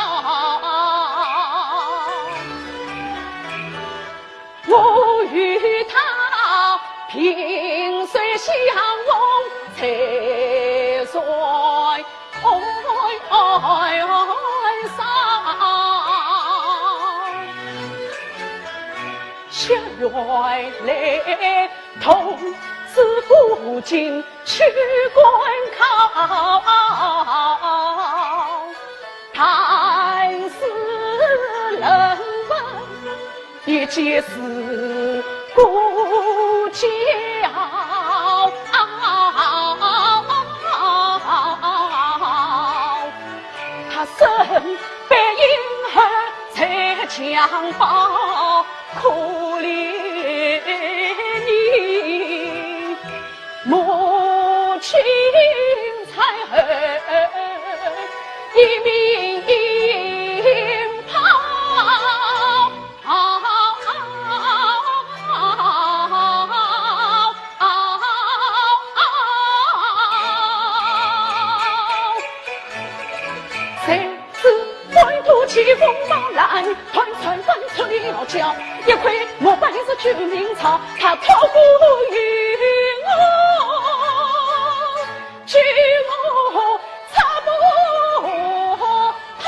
我与他萍水相逢在船 上，相约来同治古今去观考。但是人问 一介是孤娇，他身背婴儿在襁褓，可怜你。 母亲在后，一命抛。 谁知官渡起风冒浪，团船翻出了礁，一块木板是救命草，他托孤与我，救我出不逃。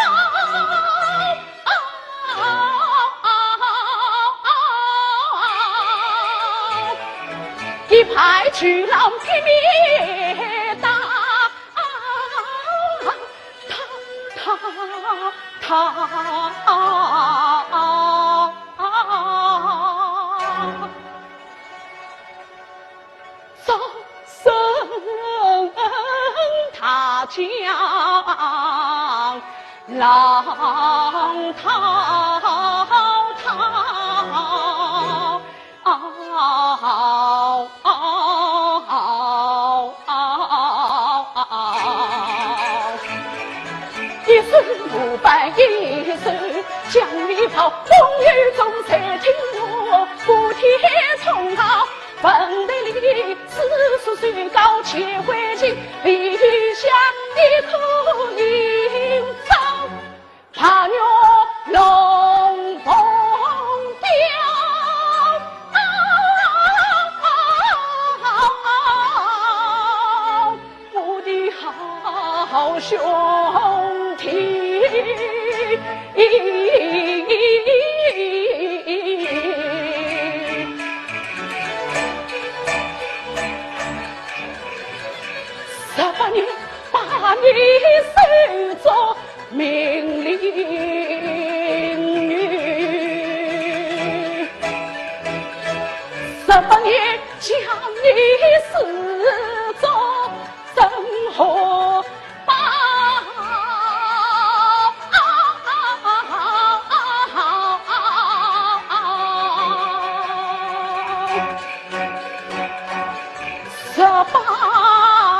一派巨浪劈面打，他，他，他，众生大江 浪滔滔。一手木板一手江里抛，风雨中谁听我？不听从告，坟头里 四十岁高且为情，理想的可以找，怕月龙凤雕。我的好兄弟。 十八年把你收作命令女，十八年将你视作生活 十八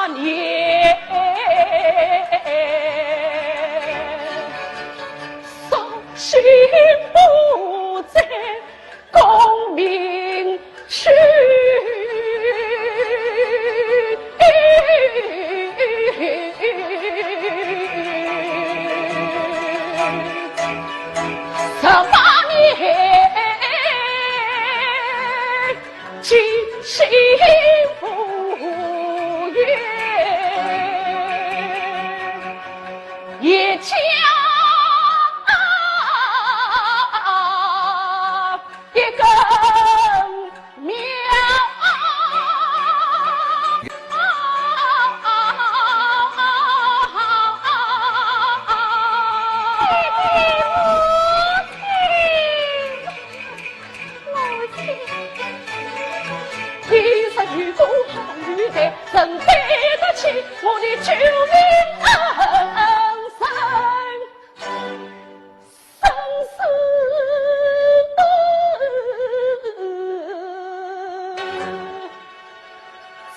年，伤心不在 功名去。十八年，今我的救命恩人，生死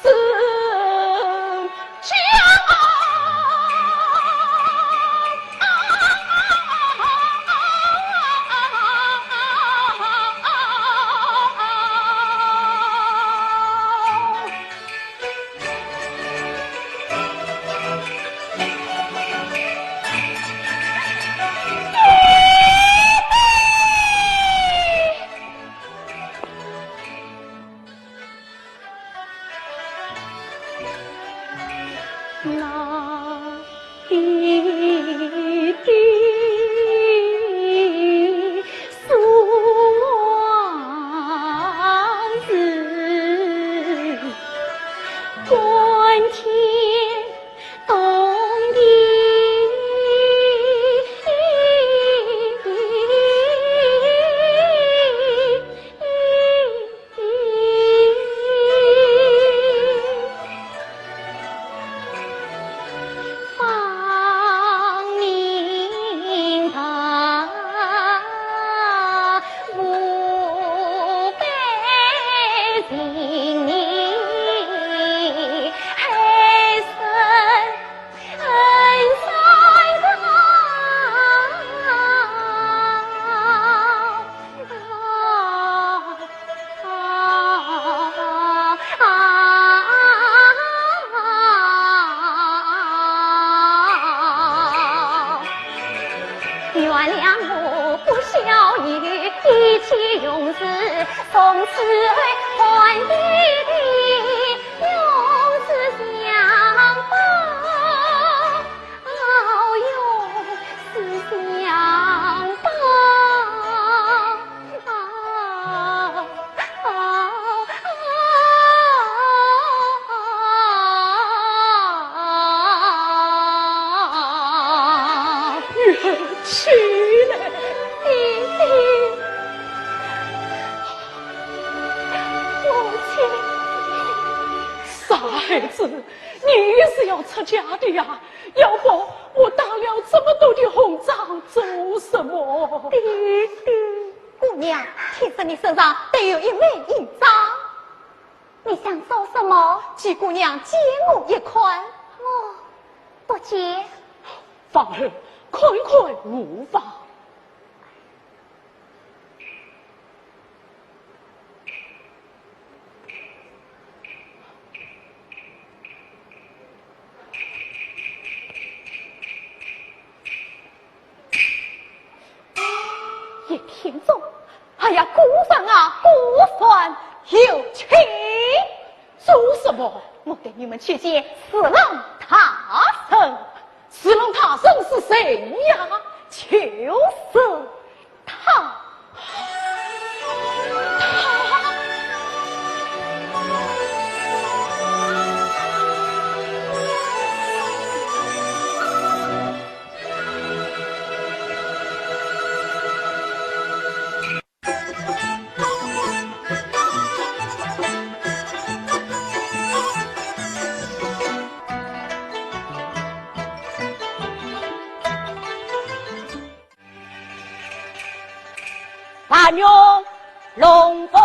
之交。那一滴苏州是关天动地。原谅我不孝，一切永世从此还的永世相报。 永世相报。起来。爹爹，母亲。傻孩子， 你是要出家的呀？要不我打了这么多的红妆做什么？爹爹。姑娘，听说你身上带有一枚印章，你想做什么？借姑娘借我一看。我不借。芳儿，看看无妨。 叶天宗，哎呀，姑父啊，姑父有请。做什么？我带你们去见侍郎大人。 侍郎大人是谁呀？就是他。他。 白云龙凤。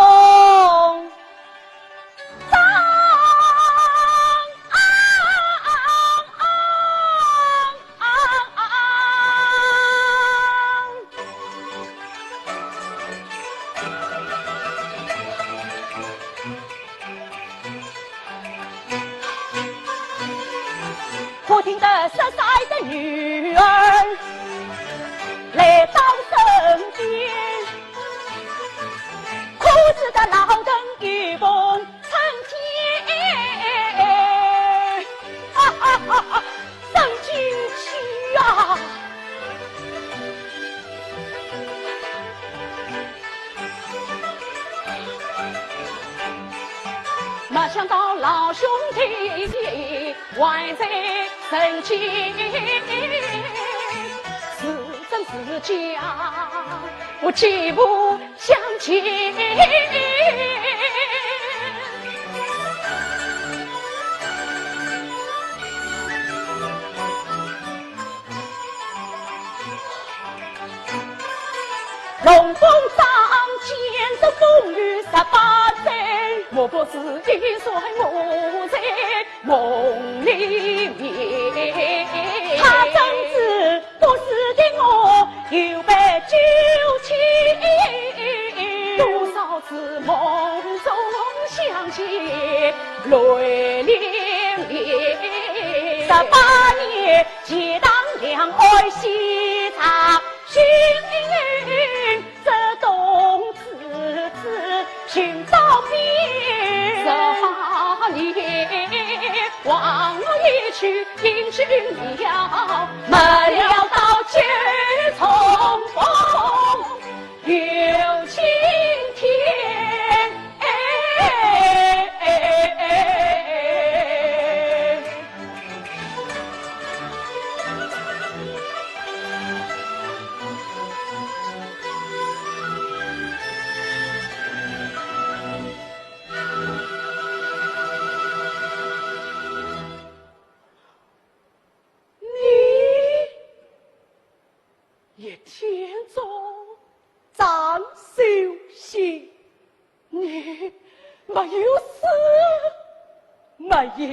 忽听得十三个女儿来到身边，可知得老人有凤 春天，哈哈哈哈，生进去啊！没想到老兄弟还在人间，是真是假，我既不 相见。东风仗剑，这风雨十八载，莫不是一岁我在梦里面。他怎知不是的我，又被九七。多少次梦中想起泪淋漓。十八年，钱塘两岸西茶 寻，这东子子寻到边。十八里望路一去，英雄了，没料到九重风又惊天。哎，哎，哎，哎，哎。 你，叶天中，张秀仙，你没有死，没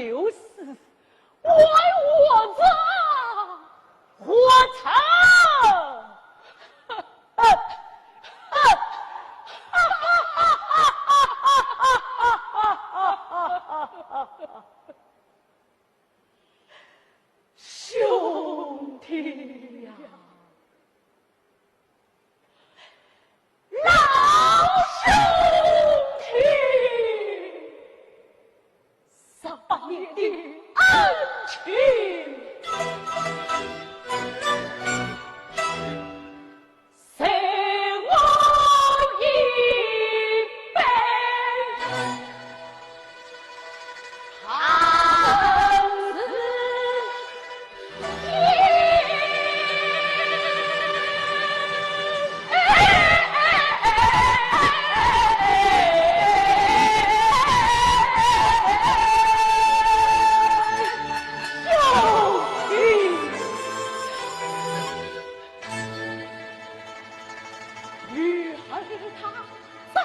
有死，还活着，活着！兄弟呀，老兄弟，十八年的恩情， 谁我一杯，好日子。女儿她长大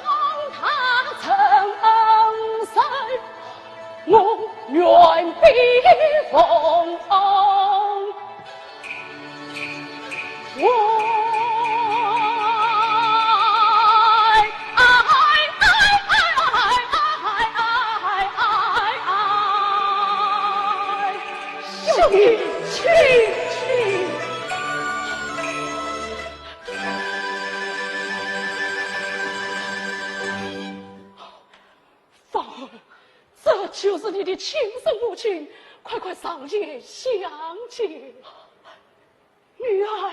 成人，我愿比风。我，哎，哎，哎，兄弟，请，请。 芳儿，这就是你的亲生母亲，快快上前相见。女儿，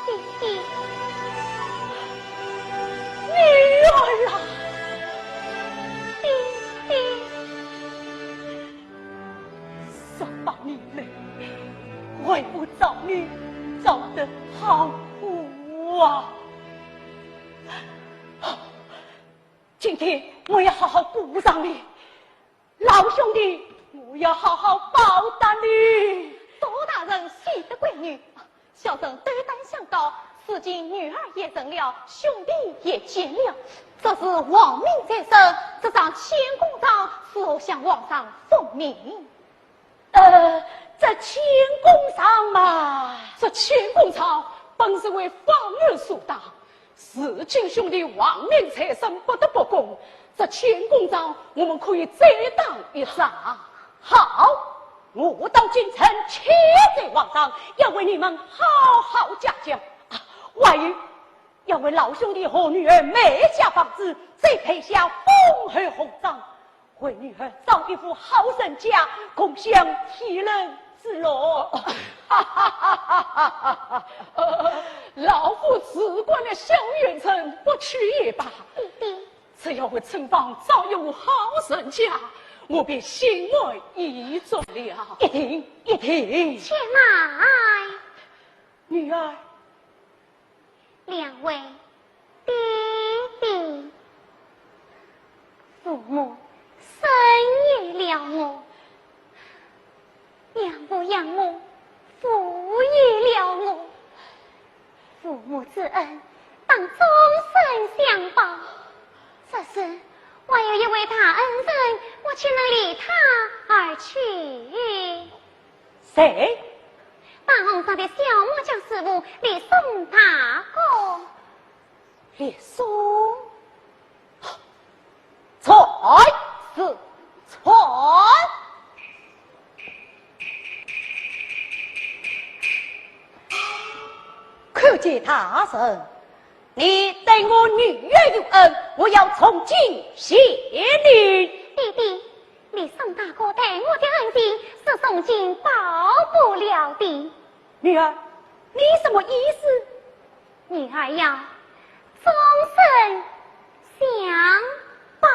爹爹，女儿啊！爹爹。 十八年来，为父找你找得好苦啊！今天我要好好补偿你，老兄弟，我要好好报答你。多大人喜得贵女， 小生斗胆相告，如今女儿也成了，兄弟也见了，这是王命在身，这张千古状如何向皇上复命？呃，这千古状嘛，这千古状本是为芳儿所打， 如今兄弟王命在身，不得不供，这千古状我们可以再打一仗。好，我到京城去见皇上，要为你们好好讲讲。啊，还有，要为老兄弟和女儿买下房子，再配下丰厚红妆， 为女儿找一户好人家，共享天伦之乐。哈哈哈哈哈哈！呃，老夫只管了小县城，不去也罢。爹爹，只要为春芳找一户好人家，我便心满意足了。一定，一定。且慢。女儿， 两位爹爹，父母生育了我，养父养母抚育了我，父母之恩，当终身相报。只是我有一位大恩人，我岂能离他而去？谁？半红巷的小木匠师傅李松大哥。李松？在是在。 看见大人，你对我女儿有恩，我要从今谢你。爹爹，李松大哥待我的恩情是从今报不了的。女儿，你什么意思？女儿呀，终身相报。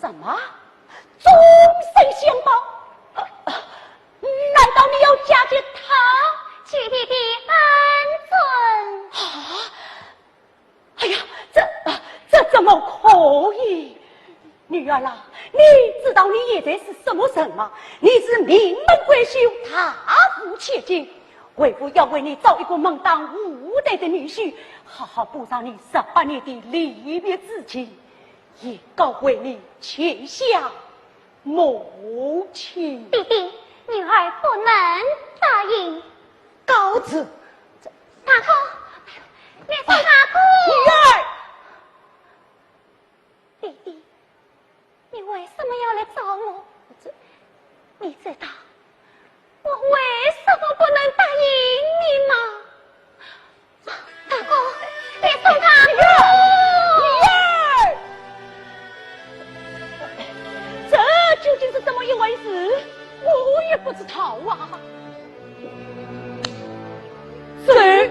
什么？终身相报？呃，难道你要嫁给他？求爹爹恩准。啊？哎呀，这，这怎么可以？女儿啊，你知道你现在是什么人吗？你是名门闺秀，大户千金，为父要为你找一个门当户对的女婿，好好补偿你十八年的离别之情，以告慰你前下母亲。爹爹，女儿不能答应。告辞。大哥，李松大哥。女儿。爹爹，你为什么要来找我？这，你知道 我为什么不能答应你吗？大哥，李松大哥！女儿，这究竟是怎么一回事？我也不知道啊。谁？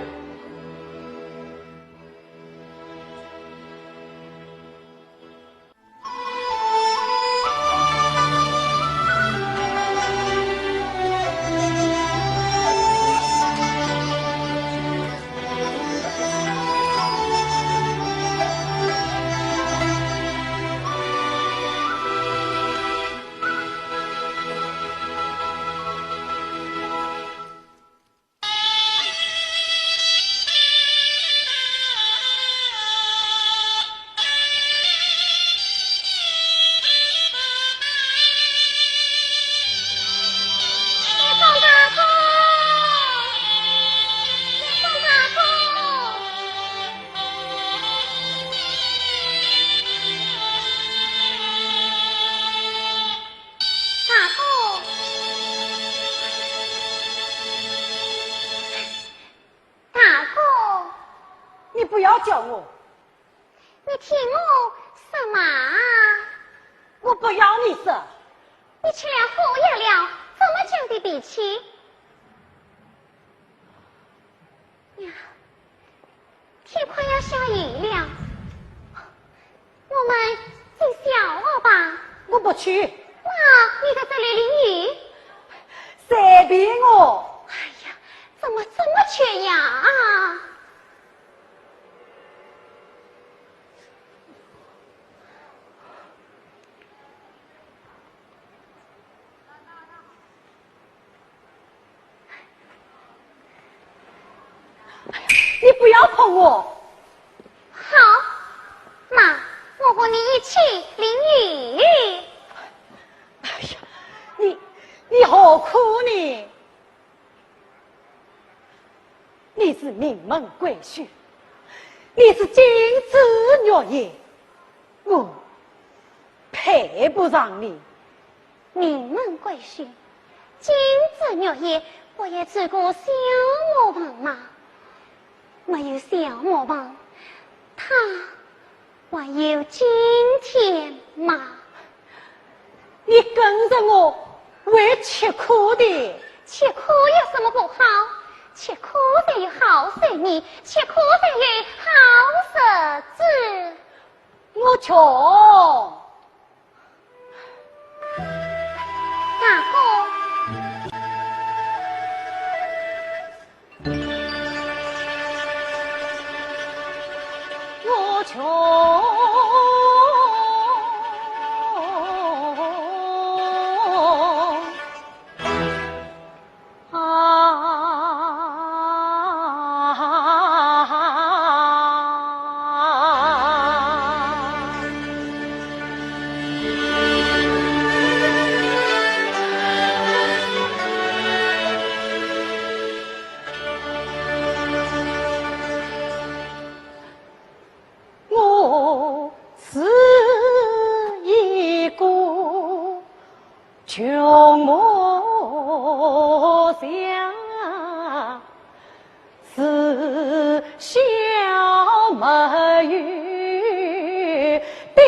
大哥，大哥，你不要叫我。你听我说嘛。我不要你说。你吃了虎药了，怎么讲的脾气？呀，天快要下雨了， 我们进小屋吧。我不去。那你在这里淋雨？随便我。哎呀，怎么这么缺牙啊？你不要碰我。好，那我和你一起淋雨。哎呀，你，你何苦呢？你是名门贵婿，你是金枝玉叶，我配不上你。 名门贵婿，金枝玉叶，不也只过小磨坊吗？没有小磨坊，他还有今天吗？你跟着我，会吃苦的。吃苦有什么不好？吃苦才有好收益，吃苦才有好日子。我穷。 大哥。我穷。穷母相，自小没有爹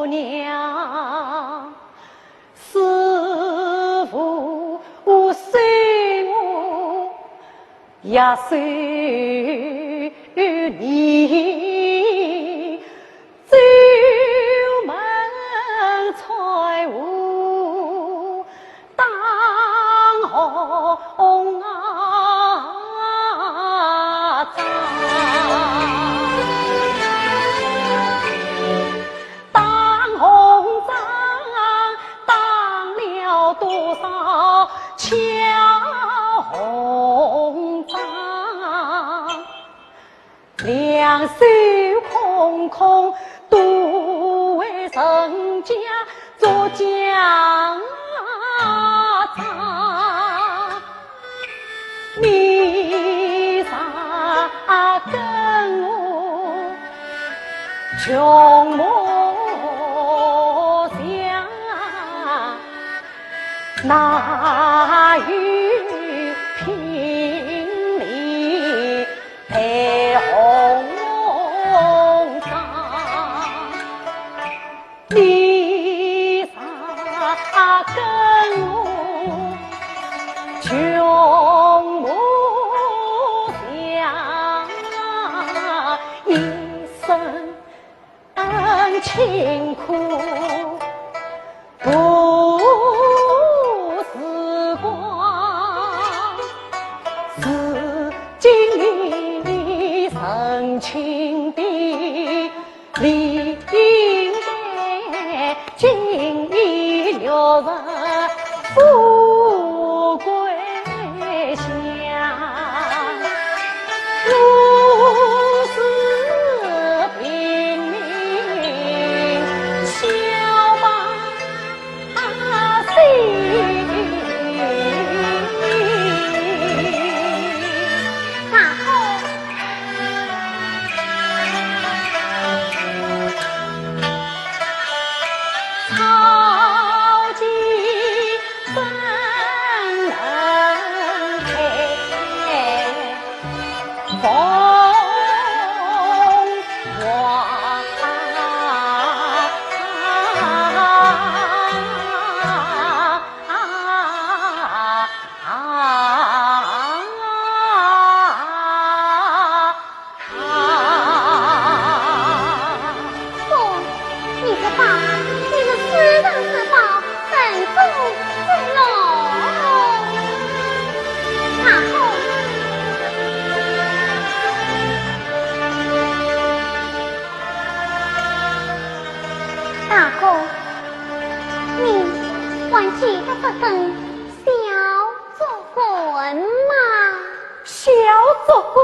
娘，师父收我 也是你，专门搀我当红啊！ 当红妆，当了多少巧红妆，两手空空，都为人家做嫁妆。 你若跟我穷母相，哪有聘礼配红妆？ 你若跟我穷母相，一生辛苦过时光，如今你成亲的 理应该锦衣玉食富贵享。我是平民小百 大哥，啊！不，你这话，你是私人之宝，慎重勿漏。大哥，大哥，你还记得这本《小作棍》吗？ 小作棍。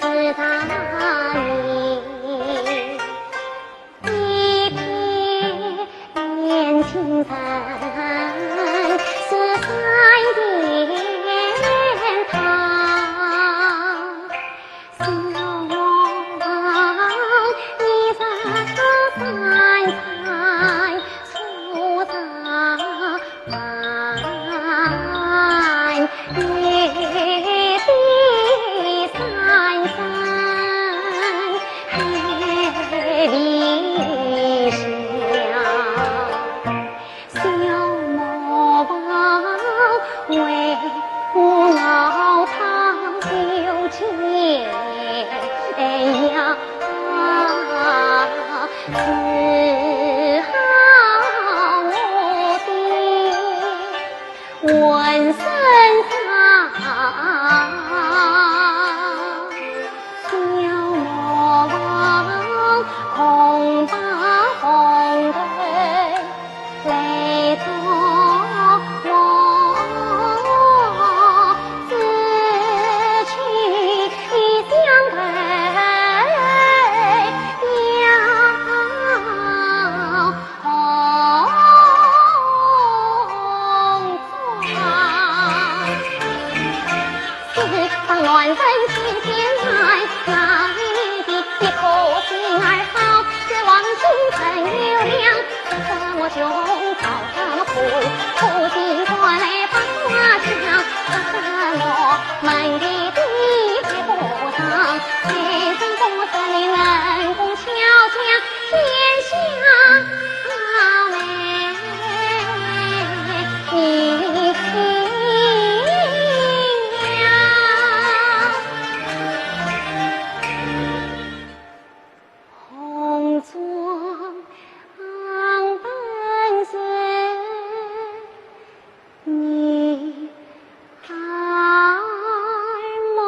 自当年，一片眼睛人是山间桃。 小王一日三餐粗茶淡饭，一日三餐微微笑。 小魔王为我熬汤救解药，只好我的浑身伤。小魔王空把红头 来做我自己相对呀，红妆。 是当乱人心间来，哪里的一颗心儿好，这王心真有量。怎么雄草怎么苦，苦尽甘来把花香，怎么门第地不上，谁人不得你能共巧匠，天下美。 红妆本是女儿梦。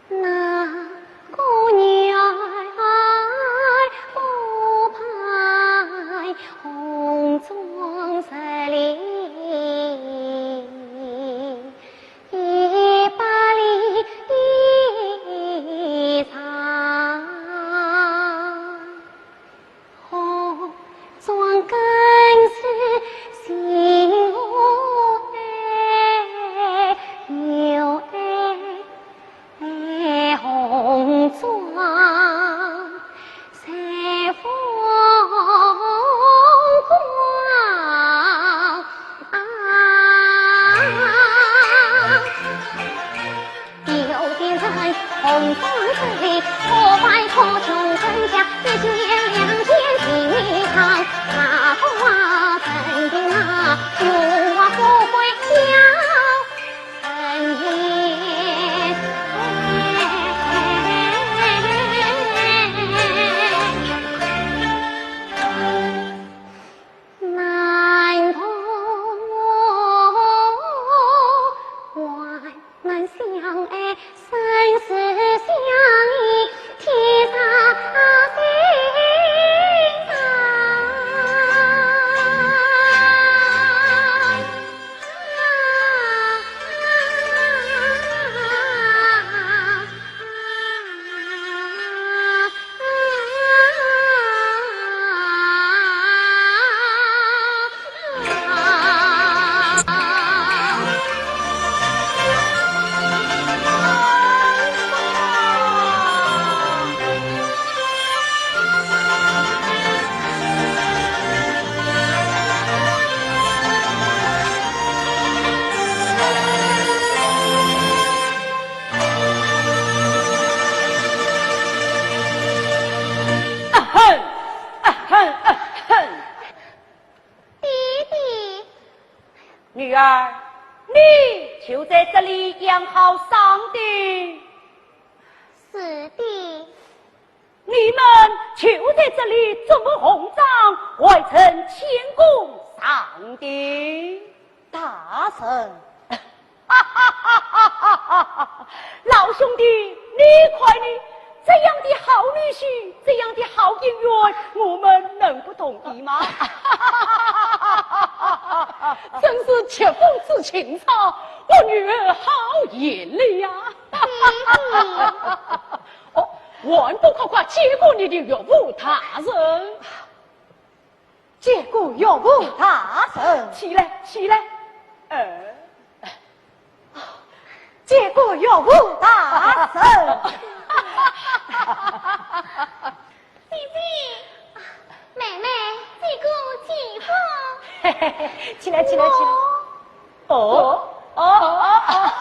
那个女儿不配红妆十里一百里的长。 红妆更是心爱又爱，红妆在风光。 有的人红妆十里，可拜可穷人家，一件两件情一场，大风啊，肯定啊，荣华富贵要人也。难同我 难相爱，生死相依，天长地长。啊哼，啊哼，啊哼！ 爹爹。女儿，你就在这里养好伤兵。是的。你们就在这里做个红妆，完成天宫上的。大人。 哈哈哈哈哈哈！老兄弟，你看呢？这样的好女婿，这样的好姻缘，我们能不同意吗？真是绝风知情操，我女儿好言了呀。哦，还不快快见过你的岳父大人。见过岳父大人。起来，起来。呃。见过岳父大人。姐姐，妹妹，见过姐夫。起来，起来，起来。哦，哦，哦，哦。